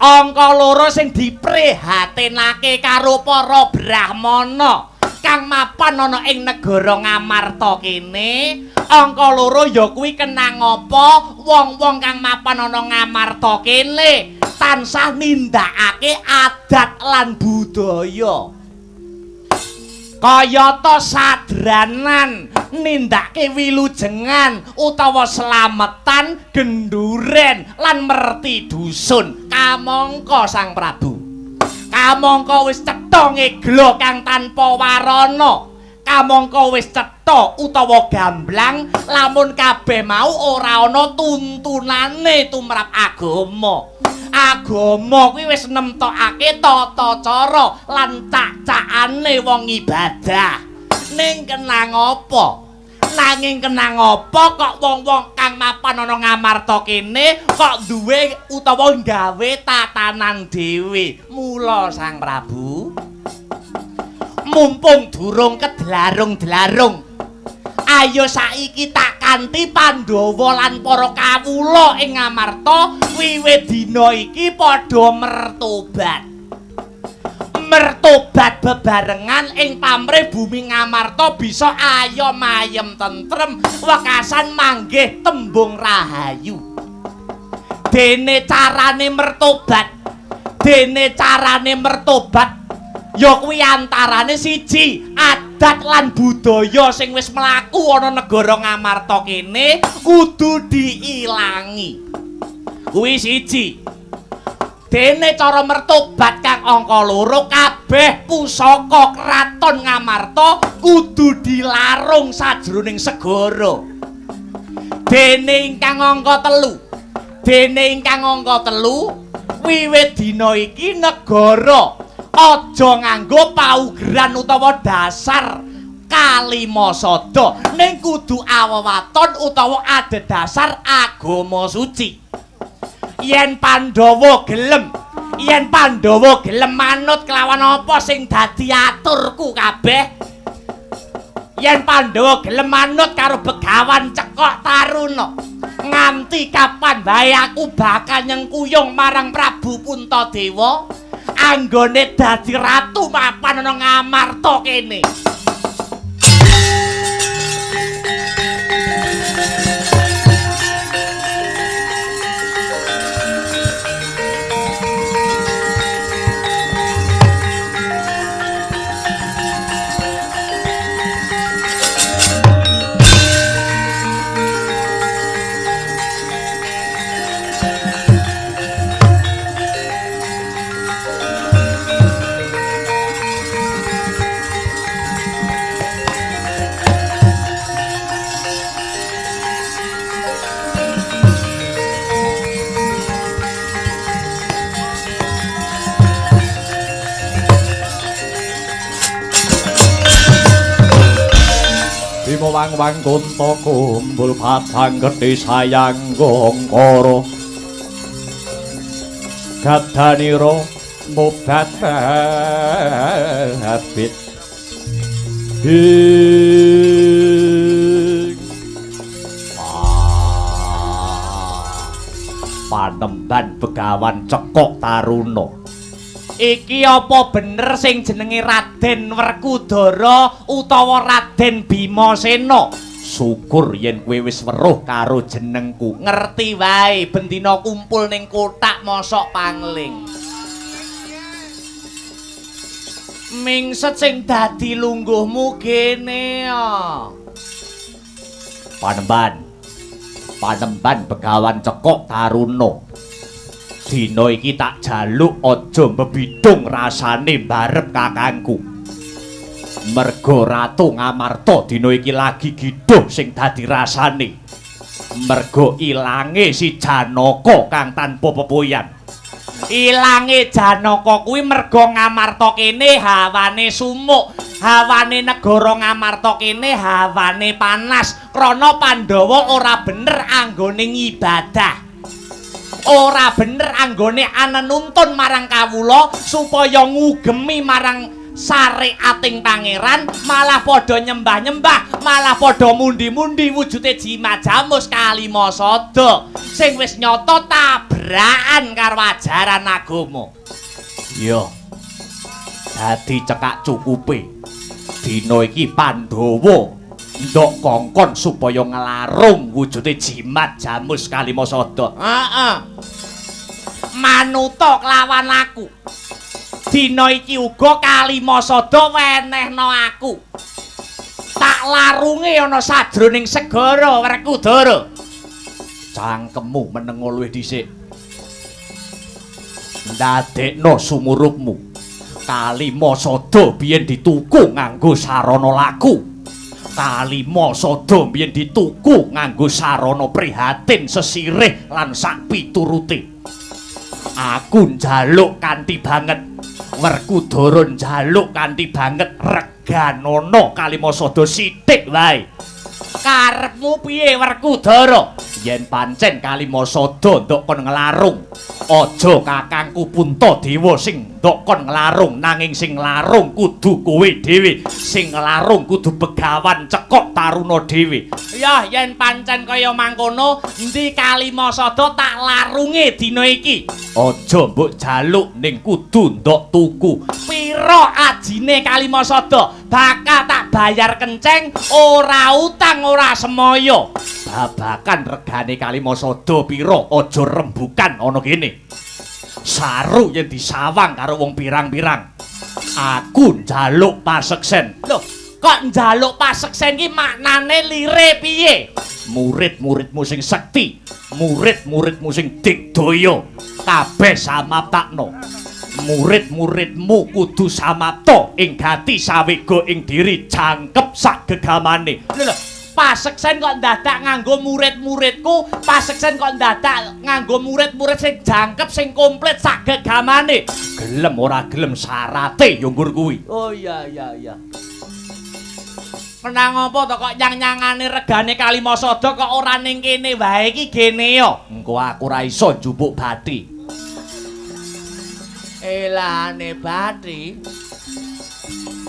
angka loro sing diprihatinake karo para brahmana kang mapan ana ing negara Ngamarta kene, angka loro ya kuwi kenang apa wong-wong kang mapan ana Ngamarta kene tansah nindakake adat lan budaya. Kayata sadranan, nindakake wilujengan utawa slametan, genduren lan merti dusun. Kamangka Sang Prabu, kamangka wis cetha ngeglo kang tanpa warana, kamangka wis cetha utawa gamblang lamun kabeh mau ora ana tuntunane tumrap agama. Agama kuwi wis nemtokake tata cara lan cak-cakane wong ibadah. Ning kenang apa? Nanging kenang apa kok wong-wong kang mapan ana Ngamarta kene kok duwe utawa gawe tatanan dhewe. Mula Sang Prabu, mumpung durung kedlarung-dlarung, ayo saiki tak kanthi Pandhawa lan para kawula ing Ngamarta wiwit dina iki padha mertobat. Mertobat bebarengan ing pamrih bumi Ngamarta bisa ayom ayem tentrem wekasan manggih tembung rahayu. Dene carane mertobat, dene carane mertobat ya kuwi antarane siji, adat lan budaya sing wis mlaku ana negara Ngamarta kene kudu diilangi. Kuwi siji. Dene cara mertobat kang angka loro, kabeh pusaka kraton Ngamarta kudu dilarung sajroning segara. Dene ingkang angka telu, dene ingkang angka telu, wiwit dina iki negara aja nganggo paugeran utawa dasar kalima sada, ning kudu awewaton utawa adhedhasar agama suci. Yen Pandhawa gelem, yen Pandhawa gelem manut kelawan apa sing dadi aturku kabeh, yen Pandhawa gelem manut karo Begawan Cekok Taruna, nganti kapan bae aku bakal nyengkuyung marang Prabu Puntadewa anggone dadi ratu mapan ana Ngamarta kene. Bima wang-wang kunta kumbul padang gedhe sayang gongkara gadanira mobat habit Panemban Begawan Cekok Taruna. Iki apa bener sing jenenge Raden Werkudara utawa Raden Bimasena? Syukur yen kowe wis weruh karo jenengku. Ngerti wae bendina kumpul ning kothak mosok pangling. Mingset sing dadi lungguhmu kene ah. Panemban. Panemban Begawan Cekok Taruna. Dina iki tak jaluk aja mbebidung rasane mbarep kakangku. Merga Ratu Ngamarta dina iki lagi gidhuh sing dadi rasane. Merga ilange si Janaka kang tanpa pepoyan. Ilange Janaka kuwi merga Ngamarta kene hawane sumuk, hawane negara Ngamarta kene hawane panas. Krana Pandhawa ora bener anggone ngibadah. Ora bener anggone anenuntun marang kawula supaya ngugemi marang syariating pangeran, malah padha nyembah-nyembah, malah padha mundi-mundi wujude jimat jamus kalima sada sing wis nyata tabrakan karo ajaran agama. Iya. Dadi cekak cukupe. Dina iki Pandhawa ndok kongkon supaya nglarung wujude jimat jamus kalima sada. Heeh. Manuta kelawan aku. Dina iki uga kalima sada wenehno aku. Tak larunge ana sajroning segara Werkudara. Cangkemmu menengo luwih dhisik. Ndadekno sumurupmu. Kalima sada biyen dituku nganggo sarana laku. Kalima sada biyen dituku nganggo sarana prihatin sesirih lan sak piturute. Aku njaluk kanthi banget. Werkudara njaluk kanthi banget reganono kalima sada sithik wae. Karepmu piye Werkudara? Yen pancen kalima sada ndok kon nglarung, aja kakangku Puntadewa sing ndok kon nglarung, nanging sing nglarung kudu kowe dhewe, sing nglarung kudu Begawan Cekok Taruna dhewe. Ya yen pancen kaya mangkono, endi kalima sada tak larunge dina iki? Aja mbok jaluk ning kudu ndok tuku. Pira ajine kalima sada? Bakal tak bayar kenceng, ora utang ora semaya. Babakan regane kalima sada pira aja rembukan ana kene. Saru yen disawang karo wong pirang-pirang. Aku njaluk paseksen. Loh, kok njaluk paseksen ki maknane lire piye? Murid-muridmu sing sekti, murid-muridmu sing digdaya, kabeh samaptakno. Murid-muridmu kudu samapta ing gati sawega ing diri jangkep sak gegamane. Lho, paseksen kok ndadak nganggo murid-muridku, paseksen kok ndadak nganggo murid-murid sing jangkep sing komplit sak gegamane. Gelem ora gelem syarate ya nggur kuwi. Oh iya iya iya. Menang apa to kok nyang-nyangane regane kalima sada kok ora ning kene wae iki gene yo. Engko aku ora iso njupuk bathi. Elane bathi.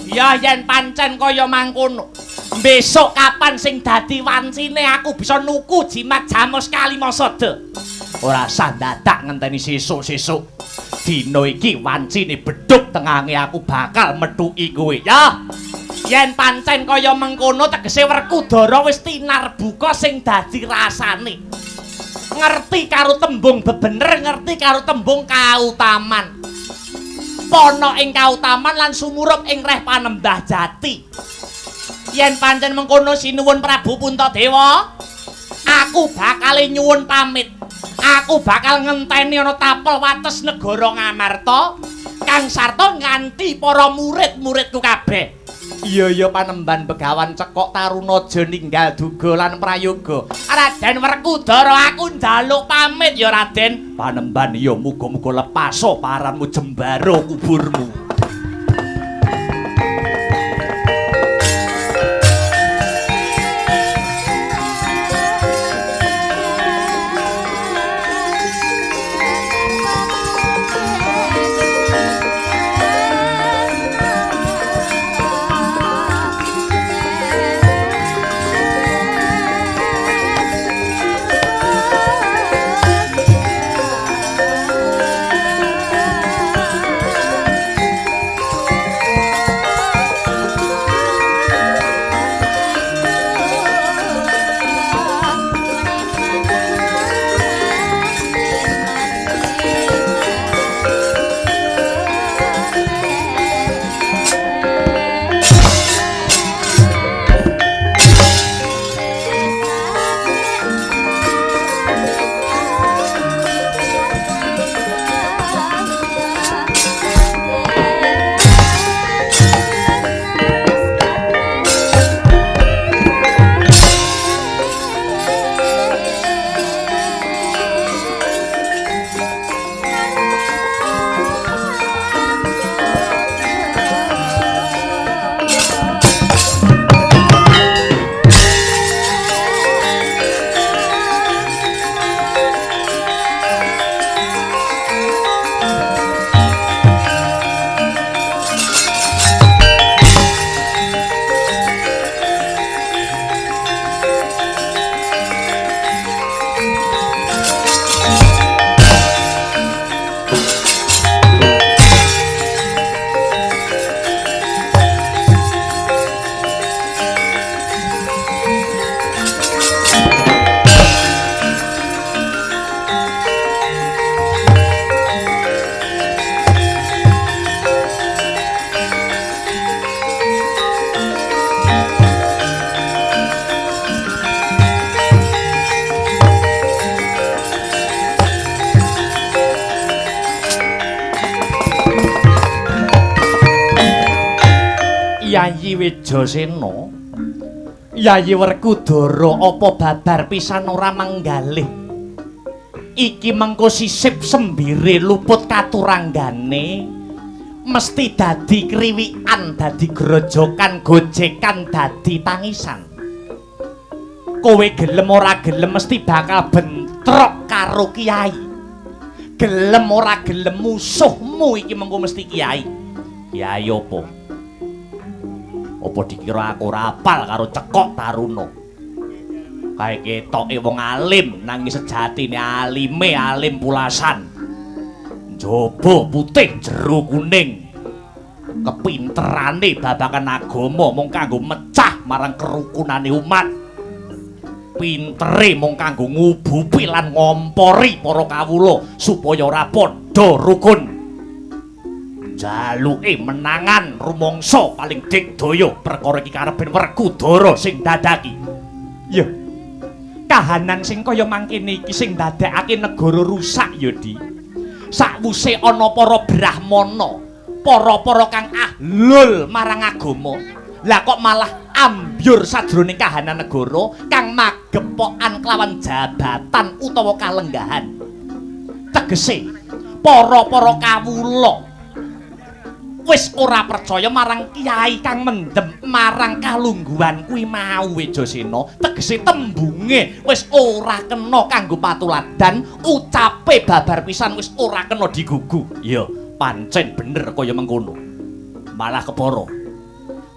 Ya yen pancen kaya mangkono. Besok kapan sing dadi wancine aku bisa nuku jimat jamus kalima sada. Ora sah dadak ngenteni sesuk-sesuk. Dina iki wancine bedhug tengange aku bakal methuki kowe. Ya. Yen pancen kaya mengkono tegese Werkudara wis tinarbuka sing dadi rasane. Ngerti karo tembung bebener, ngerti karo tembung kautaman. Pono ing kautaman lan sumurup ing reh panembah jati. Yen pancen mengkono sinuwun Prabu Puntadewa, aku bakal nyuwun pamit. Aku bakal ngenteni ana tapel wates negara Ngamarta kang sarta nganti para murid-muridku kabeh. Iya iya Panemban Begawan Cekok Taruna aja ninggal duga lan prayoga. Raden Werkudara aku njaluk pamit ya Raden. Panemban ya muga-muga lepaso paranmu jembara kuburmu. Wejasena. Yayi Werkudara apa babar pisan ora menggalih. Iki mengko sisip sembire luput katuranggane. Mesti dadi kriwikan, dadi grojokan, gojekan, dadi tangisan. Kowe gelem ora gelem mesti bakal bentrok karo kiai. Gelem ora gelem musuhmu iki mengko mesti kiai. Kiai apa? Apa dikira aku ora apal karo Cekok Taruna? Kae ketoke wong alim nanging sejatine alime alim pulasan. Njaba putih jero kuning. Kepinterane babagan agama mung kanggo mecah marang kerukunane umat. Pintere mung kanggo ngubupi lan ngompori para kawula supaya ora padha rukun. Jaluke menangan rumangsa paling digdaya perkara iki karepen Werkudara sing dadaki. Ya. Kahanan sing kaya mangkene iki sing dadekake negara rusak ya, Di. Sakwuse ana para brahmana, para-para kang ahlul marang agama, lah kok malah ambyur sajroning kahanan negara kang magepokan kelawan jabatan utawa kalenggahan. Tegese para-para kawula wis ora percaya marang kiai kang mendem marang kalungguhan kuwi mau Wejasena. Tegese tembunge wis ora kena kanggo patuladan, ucape babar pisan wis ora kena digugu. Ya, pancen bener kaya mengkono. Malah kepara.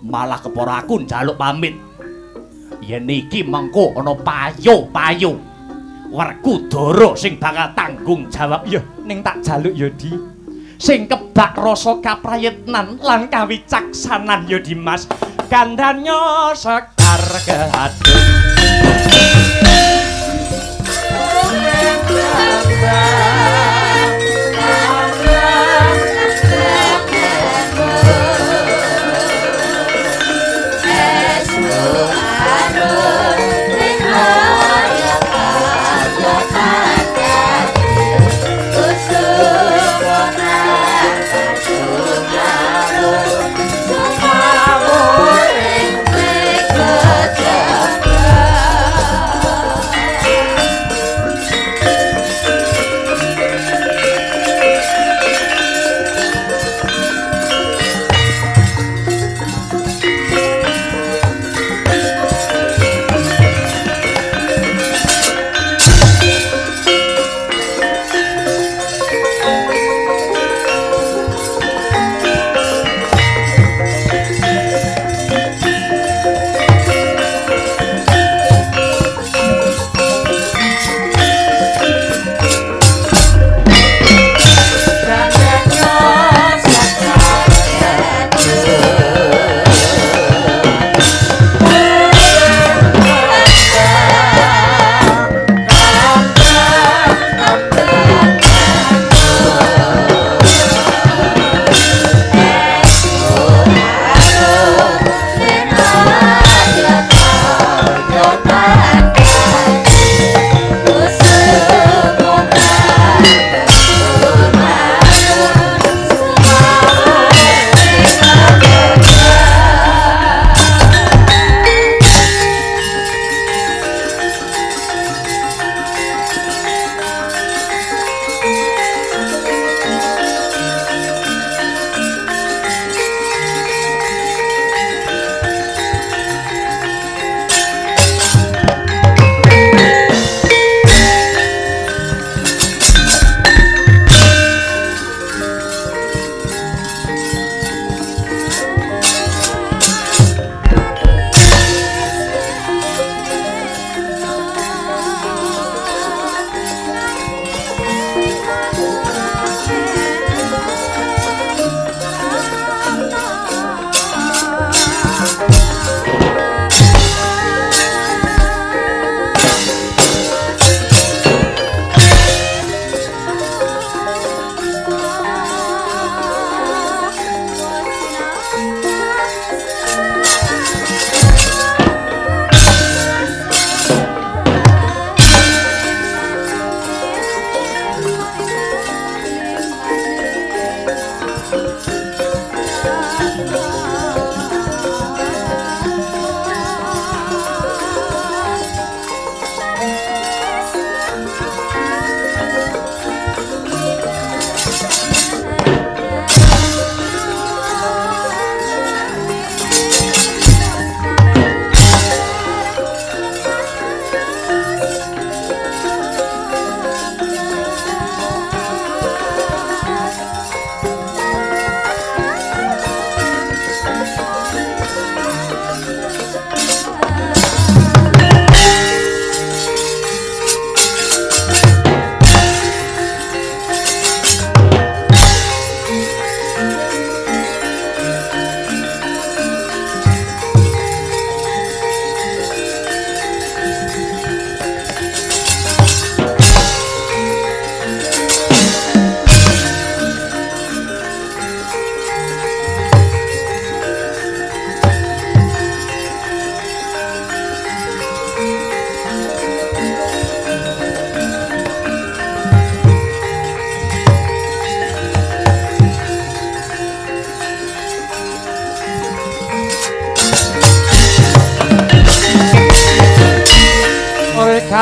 Malah kepara aku njaluk pamit. Yen iki mengko ana payo-payo Werkudara sing bakal tanggung jawab. Ya, ning tak jaluk ya, Di. Sing kebak rasa kaprayitnan lan kawicaksanan ya Dimas. Gandanya sekar kehadung. Sumamuring.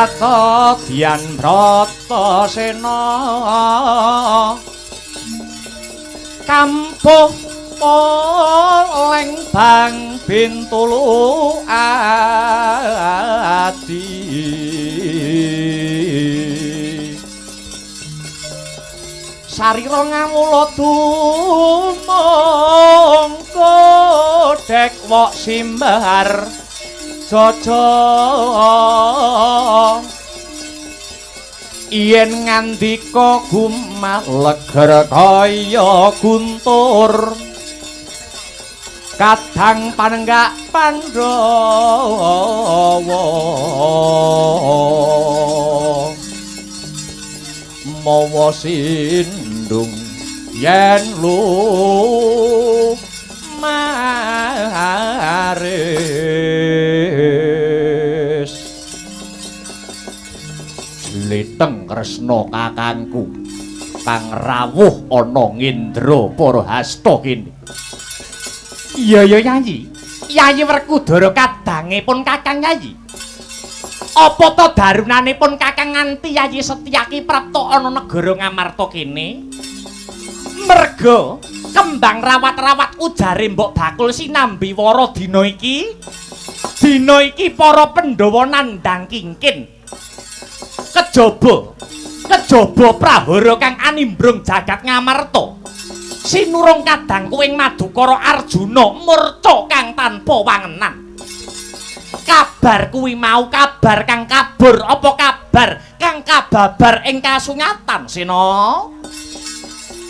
Brata Dian Bratasena kampuh poleng bang Bintulu adi sarira ngamula tumung kodhek wok simbar jaja yen ngandika gumaleger kaya guntur kadang panenggak Pandhawa mawa sindung yen lu maris Jliteng Kresna kakangku kang rawuh ana ngindra para hasta kene. Iya ya Yayi. Yayi Werkudara kadangipun Kakang Yayi. Apa ta darunanipun Kakang nganti Yayi Setyaki prapta ana negara Ngamarta kene? Merga kembang rawat-rawat ujare mbok bakul sinambi wara dina iki. Dina iki para Pandhawa nandhang kingkin. Kejaba, kejaba prahara kang animbrung jagat Ngamarta. Sinurung kadangku ing Madukara Arjuna murca kang tanpa wangenan. Kabar kuwi mau kabar kang kabur apa kabar kang kababar ing kasunyatan Sena?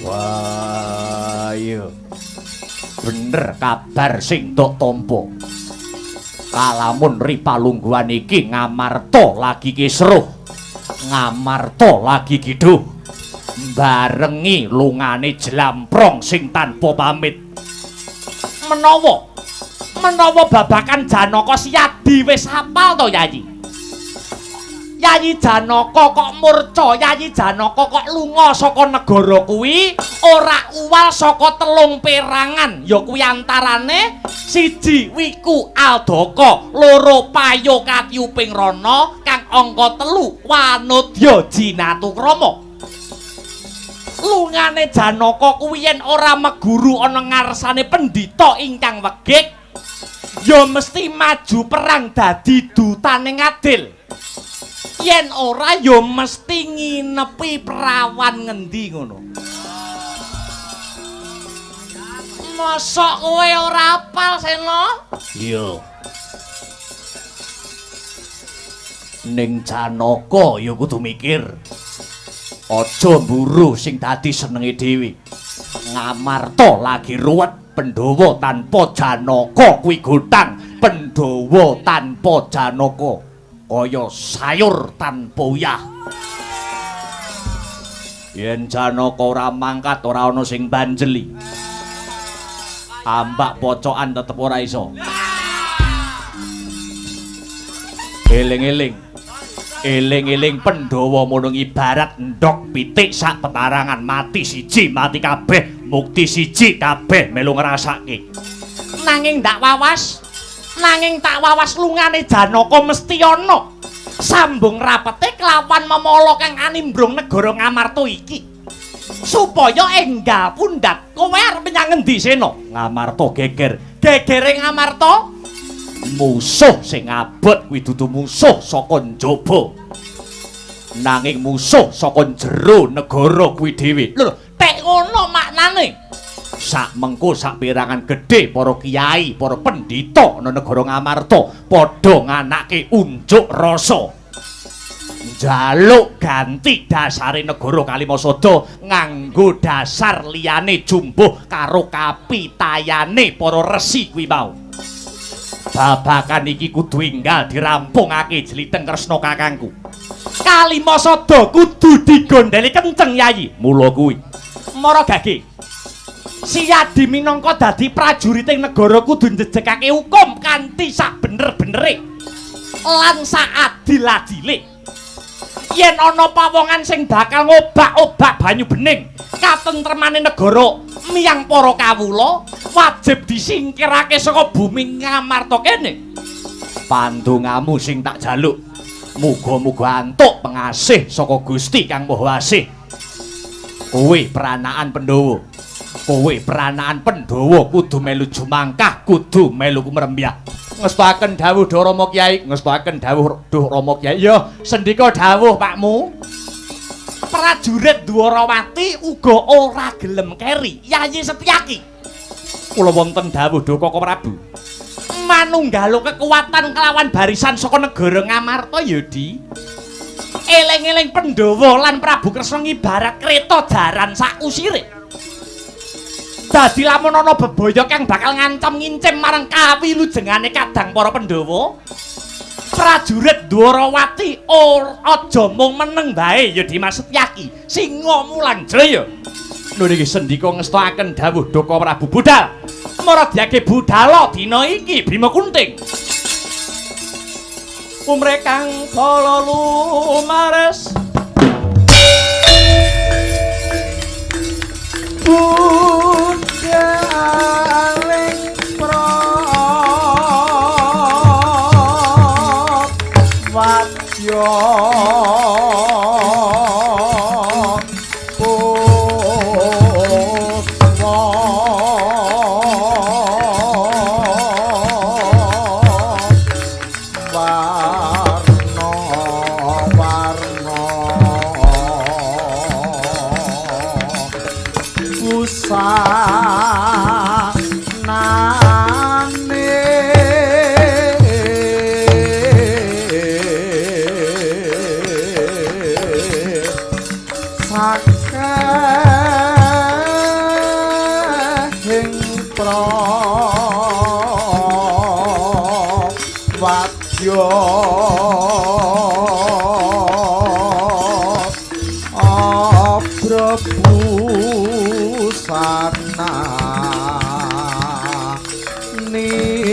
Wah iya. Bener kabar sing tok tampa. Kalamun ripalungguhan iki Ngamarta lagi kisruh. Ngamarta lagi kidhuh. Barengi lungane jlamprong sing tanpa pamit. Menawa menawa babakan Janaka Siyadi wis hafal to Yayi? Yayi Janaka kok murca, Yayi Janaka kok lunga saka negara kuwi ora uwal saka telung perangan, ya kuwi antarane siji Wiku Aldaka, loro Payo Katyuping Rana, kang angka telu Wanodya Jinatukrama. Lungane Janaka kuwi yen ora meguru ana ngarsane pendhita ingkang wegik ya mesti maju perang dadi dutane ngadil. Yen ora ya mesti nginepi prawan ngendi ngono. Mosok kowe ora apal Sena? Iya. Ning Janaka ya kudu mikir. Aja mburu sing dadi senenge dhewe. Ngamarta lagi ruwet, Pandhawa tanpa Janaka kuwi gothang, Pandhawa tanpa Janaka kaya sayur tanpa uyah. Yen Janaka ora mangkat ora ana sing banjeli. Ambak pocokan tetep ora iso. Eling-eling. Eling-eling Pandhawa mono ibarat ndhog pitik sak petarangan, mati siji mati kabeh, mukti siji kabeh melu ngrasake. Nanging ndak wawas, nanging tak wawas lungane Janaka mesti ana. Sambung rapete kelawan memala kang animbrung negara Ngamarta iki. Supaya enggal pundhat kowe arep menyang ngendi Sena? Ngamarta geger. Gegere Ngamarta musuh sing abot kuwi dudu musuh saka njaba, nanging musuh saka jero negara kuwi dhewe. Lho, tek ngono maknane. Sak mengko sak perangan gedhe para kiai, para pendhita ana negara Ngamarta padha nganake unjuk rasa. Njaluk ganti dasare negara Kalimasada nganggo dasar liyane jumbuh karo kapitayane para resi kuwi mau. Babakan iki kudu enggal dirampungake Jliteng Kresna kakangku. Kalimasada kudu digondheli kenceng Yayi. Mula kuwi mara gage Siyadi minangka dadi prajuriting negara kudu njejegake hukum kanthi sak bener-benere lan saadil-adile. Yen ana pawongan sing bakal ngobak-obak banyu bening katentremane negara miyang para kawula wajib disingkirake saka bumi Ngamarta kene. Pandongamu sing tak jaluk. Muga-muga antuk pengasih saka Gusti Kang Maha Asih. Kowe pranakan Pandhawa. Kowe pranakan Pandhawa kudu melu jumangkah, kudu melu kumrembyah. Ngestoaken dawuh Duh Rama Kyai, ngestoaken dawuh Duh Rama Kyai. Ya, sendika dawuh Pakmu. Prajurit Dwarawati uga ora gelem keri Yayi Setyaki. Kula wonten dawuh Duh Koko Prabu. Manunggalo kekuatan kelawan barisan saka negara Ngamarta ya Di. Eling-eling Pandhawa lan Prabu Kresna ngibarat kreta jaran sakusire. Dadi lamun ana bebaya kang bakal ngancam ngincim marang kawilujengane kadang para Pandhawa, prajurit Dwarawati ora aja mung meneng bae ya Dimas Setyaki. Singa mulang jaya. Lho niki sendika ngestoaken dawuh Daka Prabu budal. Maradiake budala dina iki Bima Kunting. Umre kang bala lumares budhaling prawadya puspa warna warna busanane sakehing prawadya abrabusana nira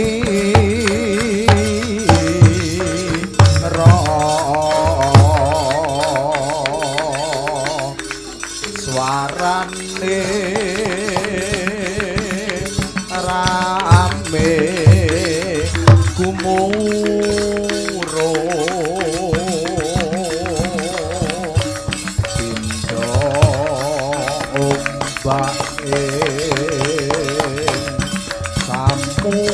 swarane rame gumuro pindha ombake samudra.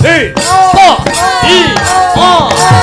D O I O.